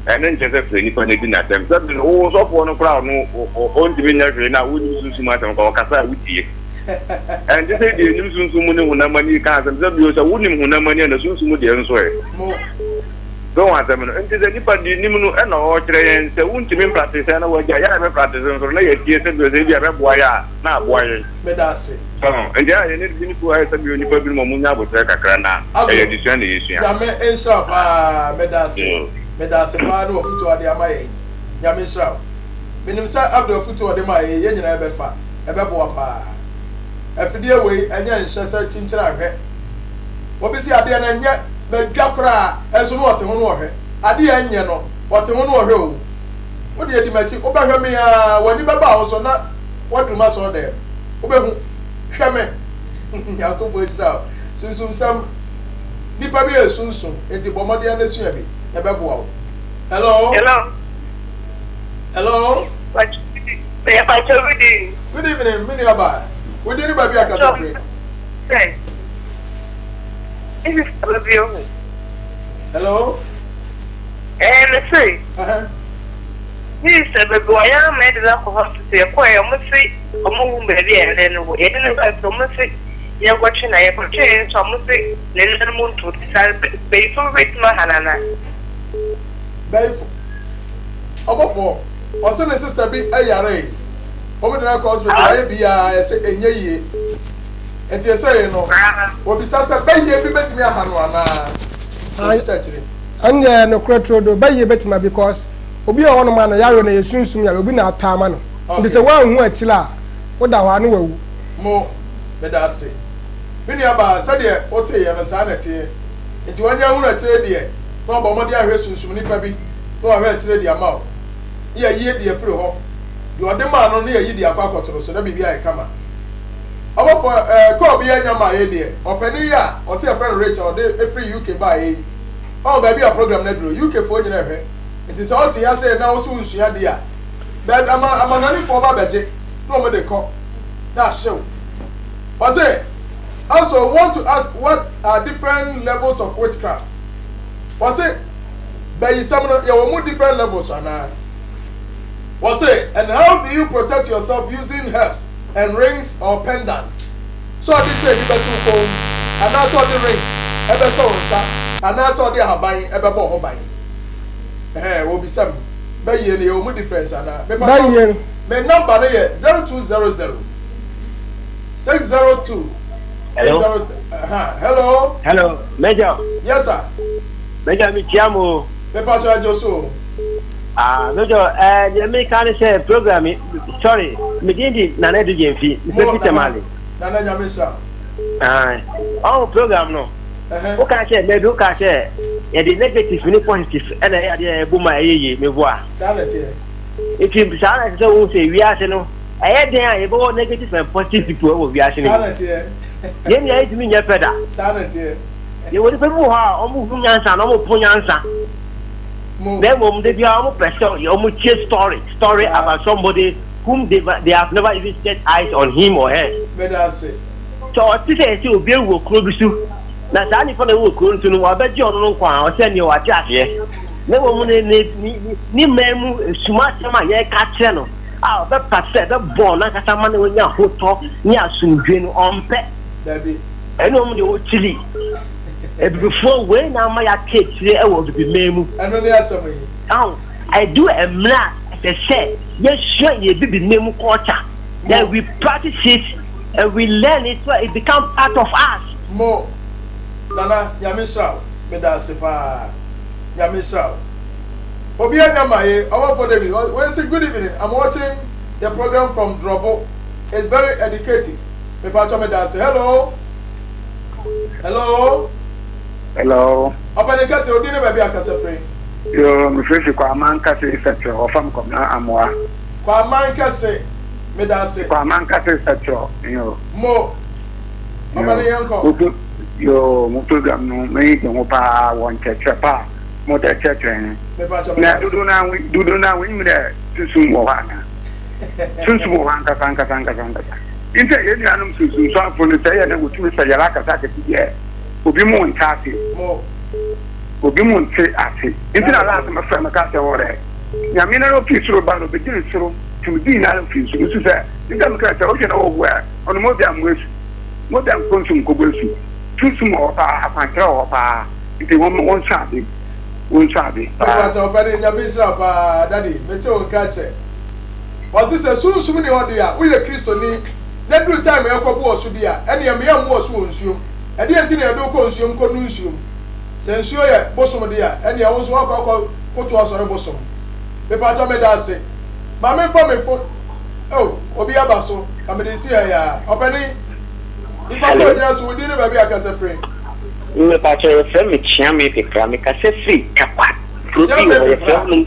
Ɛno nkyerɛ sɛ frɛ nipa no di n'atɛm. Sɛbi no wo sɔfoɔ no koraa ɔno ɔntumi nyɛ hwee na wonim sunsum asɛm koraa ɔkasa a wotie. Ɛnte sɛ deɛ ɛnim sunsum mu ne honam ani ka asɛm sɛ bio sɛ wonim honam ani a na sunsum deɛ nso ɛ. Mo. So ho asɛm no? Nti sɛ nipa deɛ nim no ɛna ɔrekyerɛ yɛn sɛ wontumi mpratese a na wagya yɛ a yɛbɛpratese nso no na yɛtie sɛ bio sɛ ebia ɛbɛboa yɛ a na aboa yɛn. Meda ase. So ho? Nti a yɛne bi nso ayɛ sɛ bio nipa binom ɔmo nya aboterɛ kakra na Abro, ɛyɛ adesua na yɛsua. Nyame nhyira wo paa, meda ase. Meda ase paa ne w'afutuo a wode ama yɛn. Nyame nhyira wo. Menim sɛ Abdul afutuo a ɔde maa yɛn yi, yɛn nyinaa yɛbɛfa. Ɛbɛboa paa. Afidie wei, ɛnyɛ nhyɛ sɛ kyinkyini ahwɛ. Obi se adeɛ no ɛnyɛ, madwa koraa, nso na ɔte ho na ɔhwɛ. Adeɛ a ɛnyɛ no, ɔte ho na ɔhwɛ o. Wo deɛ di m'akyi, wobɛhwɛ me ara, w'ani bɛba wo so na woaduru m'asɔredan mu. Wobɛhu. Hwɛ me. Nyankopɔn nhyira wo. Sunsumsɛm, Nnipa bi yɛ sunsum, enti bɔ mmɔden ara na sua bi, na ɛbɛboa wo. Hello. Hello. Hello. Mepakyɛw good evening. Good evening, me nua baa. Wo din ne baabi a kasa firi. Sɛ, me sista ba bi ohu. Hello. Ɛɛ, me se. Me sista ba bi wɔyɛ ama yɛde no akɔ hospital yɛkɔɛ ɔmo se ɔmo hu baabi a yɛde no wɔ yɛde no ba nso ɔmo se yɛnkɔtwe na yɛkɔtwe nso ɔmo se ne nan mu nto saa bɛyifo bi bɛtumi aha no anaa. Bɛyifo. Ɔbɔfoɔ, ɔse ne sister bi yaree, wɔn de no akɔ hospital ayɛ biaa yɛse ɛnyɛ yie, nti ɛsɛi no wɔbisa sɛ bɛyie bi bɛtumi aha no anaa? Wɔbisa akyire. Ɛndeɛ nokorɛ turodoo bɛyie bɛtumi a because obi wɔ hɔnom a ne yareɛ no ɛyɛ sunsum yareɛ obi na atɔ ama no nti sɛ woanhu akyire a woda hɔ a ne wawu. Mo, meda ase. Me nua baa, sɛdeɛ woteeɛ no saa na ɛteɛ. Nti wanya ahunu akyire deɛ na wabɔ mmɔden ahwɛ sunsum nipa bi na wahwɛ akyire de ama wo, ne yɛayi adi afiri hɔ, deɛ ɔde maa no ne yɛayi de akɔ akɔto no so na biribi ayɛ kama. Ɔbɔfoɔ ɛɛ call bi anya maaeɛ deɛ, ɔpanin yi a ɔse yɛfrɛ no Rich a ɔde firi UK baaeɛ yi, ɔho baabi a program no aduru, UK foɔ nyina ɛhwɛ, nti sɛ ɔte ase na wo so wonsua adeɛ a, baabi ama amanɔnefoɔ ba bɛgye na wɔn de kɔ na ahyew. Ɔse also want to ask what are different levels of witchcraft? Ɔse bayisɛm no yɛwɔ mu different levels anaa? Wɔse, and how do you protect yourself using herbs and rings or pendants? Sɛ ɔde chain bi bɛto wo kɔn mu, anaasɛ ɔde ring bɛhyɛ wo nsa, anaasɛ ɔde ahaban bɛbɔ wo ho ban. Ɛhɛn, wɔbisa me, bɛyie no yɛwɔ mu difference anaa? Mepakyɛw, Bɛyie no. me number no yɛ 0200 602 Hello. 60, ɛha, hello? Hello, Major. Yes sir. Major, mekyia mo o. Mepakyɛw agye wo so o. Ah, Major, eh, deɛ meka ne sɛ program yi, sorry, me din de Nana Adu Gyamfi, Mo mefiri Nana, Tamale. Nana Nyame nhyira wo. Ah, ɔho program no, Ɛhɛn. woka sɛ, maybe woka sɛ yɛde negative ne positive ɛna ɛyɛ adeɛ a ɛbɔ mu a ɛyɛ yie, meboa. Saa na ɛteɛ. Nti saa na ɛsɛ sɛ wohu sɛ wiase no, ɛyɛ den a yɛbɛwɔ negative and positive people ɛwɔ wiase no Saa mu. na ɛteɛ. Yɛn nyinaa yɛntumi nyɛ pɛ da. Saa na ɛteɛ. Yɛwɔ nipa bi wɔ hɔ a wɔn hu nyansa na wɔn po nyansa. Mo. Na mmom da biara wɔn pɛ sɛ wɔn tie story story Saa. about somebody whom they, they have never even set eyes on him or her. Meda ase. Sɛ ɔte sɛ yɛsɛ obi awu wɔ kuro bi so na saa nipa na ɛwɔ kuro no so no wabɛgye ɔno no nkwa a ɔsɛ nea wate aseɛ. Na mmom ne ne ne ne man mu esum asɛm a yɛreka kyerɛ no a ɔbɛpa sɛ ɛbɛbɔ n'ankasa ma na wanya ahotɔ ne asomdwe no ɔmpɛ. Dabi. Ɛne wɔn deɛ wɔkyiri abibifoɔ wei na ama yɛate akyire wɔ abibiman mu. Ɛno ne asɛm yi. Aho, ɛdu mmerɛ a ɛsɛ sɛ yɛsua yɛn abibiman mu culture, then we practice it and we learn it so it become part of us. Mo, Nana, Nyame nhyira wo. Meda ase paa. Nyame nhyira wo. Obi anya ma ye, Ɔbɔfoɔ David, wei se good evening, I'm watching the program from Drobo, it's very educative. Mepakyɛw meda ase. Hello. Hello. Hello. Ɔpɛni kɛse, odi ne baabi akasa firi. Yo, mefiri fi Kwaman kɛse sɛkyerɛ ɔfam kɔmna amoa. Kwaman kɛse, meda ase. Kwaman kɛse sɛkyerɛ, yo. Mo. Ɔpɛni yɛn kɔ. Yo, mo program no, m'ani gye ho paa wɔ nkyerɛkyerɛ pa a mo de kyerɛkyerɛ he. Mepakyɛw meda Na ase. dodo na dodo na wonyim dɛ sunsum wɔ hɔ anaa? Sunsum wɔ hɔ ankasa ankasa ankasa ankasa. Ntsi a hɛn nuanom sunsunsuafo no, sɛ eyɛ dɛ wotumi sa yar akɛse akɛse bi a, obi mo nntse ase. Obi mo nntse ase. Ntsi na last mefrɛ me ka kyerɛ hɔn dɛ, Nyame noara ofii sor ba no, obegyee sor tumdzi nyinara fii sor. Nso sɛ, ntsi na mekãa sɛ, ɔhwɛ na ɔwɔ a, ɔno ma obi ammɔ esu. Ma obi annkɔ nsu mu nnkɔbɔ esu. Sunsum wɔ hɔ paa, akwankyerɛ wɔ hɔ paa. Ntsi hom wonsua adze, wonsua adze paa. Mepakyɛw ɔpɛni Nyame nhyira wo paa daddy mete wo nka kyɛ. Ɔse sɛ sunsum ni hɔ de a woyɛ kristoni na duru time a yɛkɔ bo ɔso bi a ɛneɛ meyɛ mmo ɔso wɔ nsuom ɛdeɛn nti na yɛde wo kɔ nsuom kɔ nu nsuom sɛ nsuo yɛ bosom de a ɛneɛ wo nso woakɔ akɔ koto asɔre bosom mepakyɛw meda ase ma me nfa me fo oh obi aba so na mede si ha yi aa ɔpanin nipa kɔ ogyina so wo din ne baabi a kasa firi. Mepakyɛw yɛfrɛ me Kyeame Pepra mekasa firi Tarkwa kuro bi wɔ hɔ yɛfrɛ hɔ nom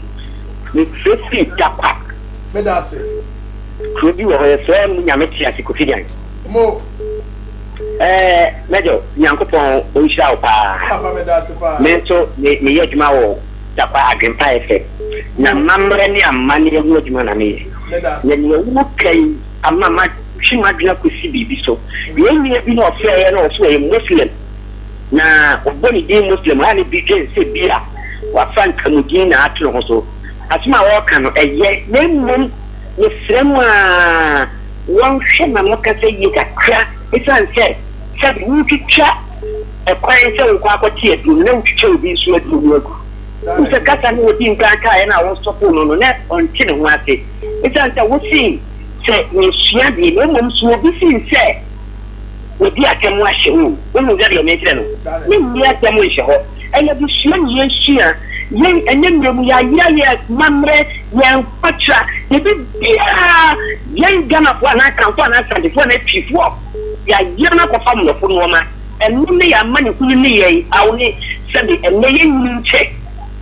Mefrɛ firi Tarkwa. Meda ase. Kuro bi wɔ hɔ yɛfrɛ no Nyame te ase Kofi Dan. Mo. Ɛɛ Major Nyankopɔn ɔnhyira wo paa. Papa meda ase paa. Me nso me meyɛ adwuma wɔ Tarkwa Adwempa FM. Na amammerɛ ne amanneɛ ho adwuma na meyɛ. Meda ase. Na nea woka yi ama matwe m'adwene akɔsi biribi so. Yɛn nua bi na ɔfrɛeɛ na ɔse ɔyɛ Muslim. Na wɔbɔ ne din Muslim a na bi dwen sɛ bi a wafa nkramodin na ato ne ho so. Asɛm a ɔreka no, ɛyɛ, na mmom mesrɛ mo ara wɔnhwɛ n'ano kasa yie kakra esiane sɛ sɛbe woretwitwa ɛkwan sɛ wokɔ akɔte aduro no na wotwitwa obi nso aduro no agu. Wohu sɛ kasa no a ɔdii nkan kaeɛ no a wosɔpoo no no na ɔnte ne ho ase esiane sɛ wosee sɛ yɛsua deɛ na mmom sɛ obi sen sɛ Wɔdi atɛm ahyɛ hɔ o. Wohu sɛdeɛ mekyerɛ no? Menni atɛm nhyɛ hɔ. Ɛyɛ adesua na yɛresua. Yɛn, ɛnnɛ mmerɛ mu, yɛayera yɛn amammerɛ, yɛn culture, yɛn biribiara. Yɛn Ghanafoɔ anaa Akanfoɔ anaa Asantefoɔ anaa Twifoɔ, yɛayera no akɔfa mmorɔfo nnoɔma. Ɛno ne yɛn amanehunu ne yɛn haw ne sɛbe ɛnnɛ yɛnnyini nkyɛ.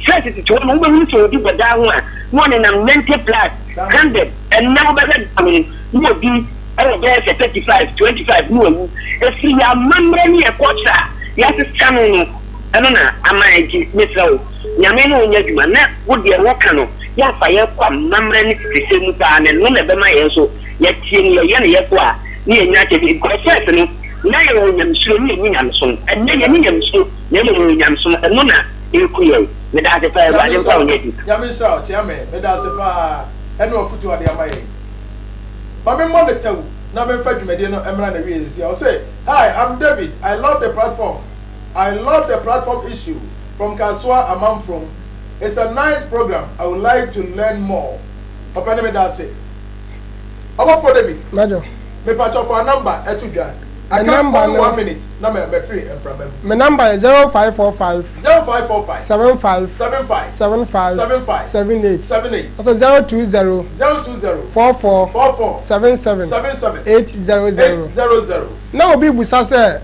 First tete hɔ no, wobɛhunu sɛ obi bɔ dan ho a, na ɔnenam 90 plus, 100. Ɛnnɛ wobɛhwɛ dan no, na obi. Ɛwɔ bɛyɛ sɛ 35, 25 ne wawu. Ɛfiri yɛn amammerɛ ne yɛn culture a yɛasesa no no, ɛno na ama nti mesrɛ wo, Nyame ne wo nyɛ adwuma na wo deɛ woka no yɛafa yɛn kɔ amammerɛ ne tetesɛm mu paa na ɛno na ɛbɛma yɛn nso yɛtie no yɛyɛ no yɛkɔ a ne yɛnya akyɛdeɛ because first no na yɛwɔ nyamesuro ne yɛnni nyamesom, ɛnnɛ yɛnni nyamesuro na mmom yɛwɔ nyamesom, ɛno na ɛreku yɛn. Meda ase paa, Nyame Awurade mfa nhyira wo wo, nyɛ adwuma. Nyame nhyira wo, Kyeame, meda ase paa. ɛne ɔfotuo a ɔde ama yɛn. Ma me mmɔ no tɛw na memfa dwumadie no mmra n'awieɛ seesei. Ɔse, Hi, I'm David, I love the platform, I love the platform issue from Kasoa Amanfrom, it's a nice program, I would like to learn more. Ɔpɛni meda ase. Ɔbɔfoɔ David. Major. Mepakyɛw fa number ɛto dwa. Me Aka number only no. one minute na mɛ mɛfiri mframa mu. Me number yɛ 0545. 0545. 75. 75. 75. 75. 78. 78. Ɔsɛ 020. 020. 44. 44. 77. 77. 800. 800. Na obi busa sɛ.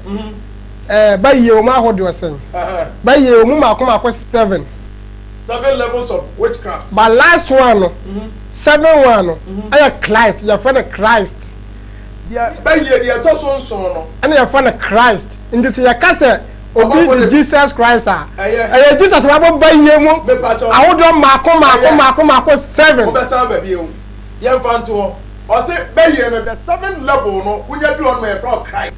Ɛɛ bayie wɔn ahodoɔ sɛn? Bayie wɔn mu mako mako seven. Seven levels of witchcraft. But last one no, seven one no, ɛyɛ Christ, yɛfrɛ no Christ. Deɛ bayie deɛ ɛtɔ so nson no. Ɛna yɛfrɛ no Christ. Nti sɛ yɛka sɛ obi de Jesus Christ a, ɛyɛ Jesus wabɔ bayie mu ahodoɔ mako mako mako mako seven. Wobɛsan aba bio. Yɛmfa nto hɔ. Ɔse bayie no the seven level no, wonya duru hɔ no ma yɛfrɛ wo Christ.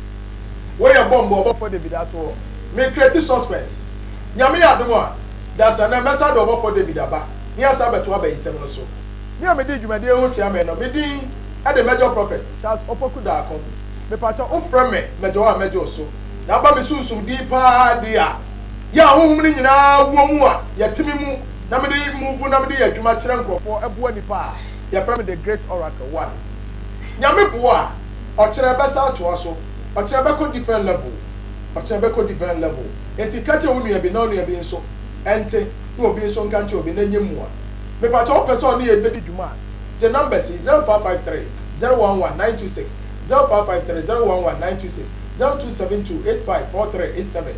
Wei yɛ bɔmb ɔbɔfoɔ David ato hɔ. Me create suspense. Nyame yɛ adom a, dasani mɛsan de ɔbɔfoɔ David aba ne yɛasan abɛto abayisɛm no so. Me a medi dwumadie yi ho kyea me no, me din de Major Prophet Charles Opoku Darko. Mepakyɛ wo frɛ me Major a mɛgye wo so. Na aba me sunsum din paa de a, yɛ a honhom no nyinaa wɔ mu a yɛte me mu na mede move na mede yɛ adwuma kyerɛ nkurɔfoɔ boa nnipa a, yɛfrɛ me The Great Oracle One. Nyame boa a, ɔkyerɛ bɛsan atoa so. Ɔkyerɛ bɛkɔ different level Ɔkyerɛ bɛkɔ different level Enti ka kyerɛ wo nua bi na wo nua bi nso nte na obi nso nka nkyerɛ obi na ɛnyɛ mua. Mepakyɛ wopɛ sɛ ɔne yɛn bɛdi dwuma a, gye numbers yi, 0553 011 926, 0553 011 926, 0272 85 4387,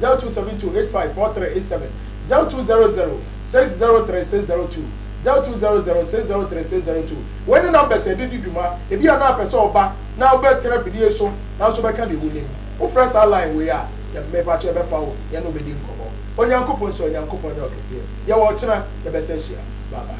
0272 85 4387, 0200 603 602, 0200 603 602. Wei ne numbers a yɛde di dwuma. Ebia na apɛ sɛ ɔba na wobɛtena afidie so nanso wobɛka deɛ wonim. Wofrɛ saa line wei a, mepakyɛ yɛbɛfa wo, yɛne wo bɛdi nkɔmmɔ. Onyankopɔn nhyira wo, Onyankopɔn nyɛ wo kɛseɛ. Yɛwɔ ɔkyena, yɛbɛsan ahyia. Bye bye.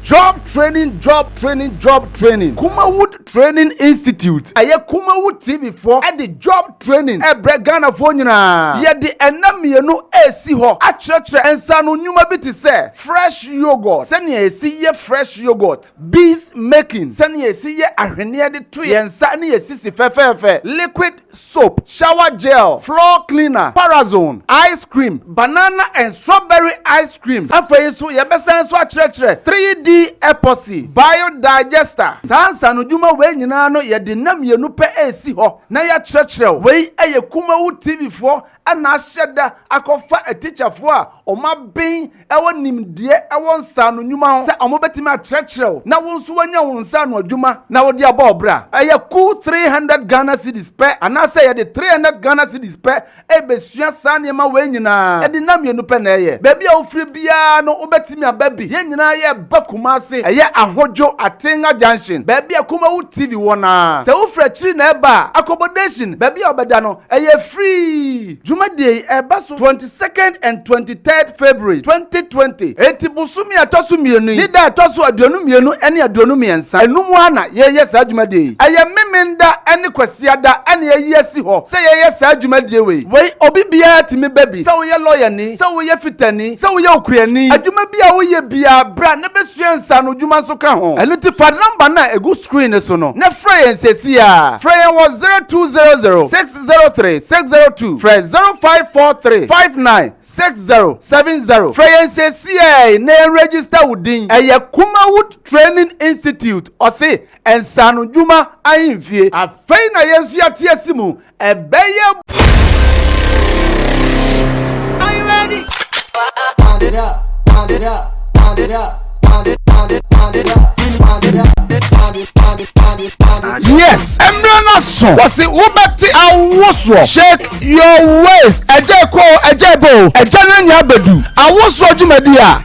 Job training job training job training Kumawood Training Institute ɛyɛ Kumawood TV foɔ de job training ɛbrɛ Ghanafoɔ nyinaa. Yɛde ɛna mmienu ɛresi hɔ akyerɛkyerɛ nsaano nnwuma bi te sɛ fresh yoghurt, sɛnea yɛsi yɛ fresh yoghurt, Beads making, sɛnea yɛsi yɛ ahweneɛ de to yɛn nsa ne yɛn sisi fɛfɛɛfɛ, liquid soap, shower gel, floor cleaner, parazone, ice cream, banana and strawberry ice cream. Afei nso yɛbɛsan nso akyerɛkyerɛ 3D epoxy, biodigester. Saa nsaanodwuma wei nyinaa no yɛde nna mmienu pɛ resi hɔ na yɛakyerɛkyerɛ wo. Wei yɛ Kumawu TV foɔ na ahyɛ da akɔfa atikyafoɔ a wɔaben wɔ nimdeɛ wɔ nsaano nnwuma ho sɛ wɔbɛtumi akyerɛkyerɛ wo na wo nso woanya wo nsaano adwuma na wode abɔ wo bra. Ɛyɛ kuw 300 Ghana cedis pɛ anaasɛ yɛde 300 Ghana cedis pɛ rebɛsua saa nneɛma wei nyinaa. Ɛde nna mmienu pɛ na ɛyɛ. Baabi a wofiri biara no wobɛtumi aba bi. Yɛn nyinaa yɛreba Kumasi. Ɛyɛ Ahodwo Atenga Junction, baabi a Kumawu TV wɔ no ara. Sɛ wofiri akyiri na ɛreba a, accommodation, baabi a wobɛda no, ɛyɛ free. Dwumadie yi ɛreba so 22nd and 23rd February 2020, enti bosome a ɛtɔ so mmienu yi ne da a ɛtɔ so 22 ne 23 ɛno mu ara na yɛreyɛ saa dwumadie yi. Ɛyɛ Memenda ne Kwasiada na yɛayi asi hɔ sɛ yɛyɛ saa dwumadie wei. Wei obi biara tumi ba bi, sɛ woyɛ lɔyani, sɛ woyɛ fitani, sɛ woyɛ okuani, adwuma bi a woyɛ biara bra na bɛsua nsaanodwuma nso ka ho. Ɛno nti fa number no a ɛgu screen no so no na frɛ yɛn seesei ara. Frɛ yɛn wɔ 0200 603 602, frɛ 0543 59 6070. Frɛ yɛn seesei na yɛn register wo din. Ɛyɛ Kumawood Training Institute, ɔse nsaanodwuma ahemfie. Afei na yɛn nso yɛate asi mu, ɛbɛyɛ. Are you ready? Wind it up, wind it up, wind it up, wind it, wind it, wind it up, wind it up, wind it, wind it, wind it, wind it. Yes, mmerɛ no aso. Wɔsi wobɛte awosoɔ. Shake your waist. Ɛgya kɔ o, ɛgya bɔ o, ɛgya no anya abɛdu. Awosoɔ dwumadi a.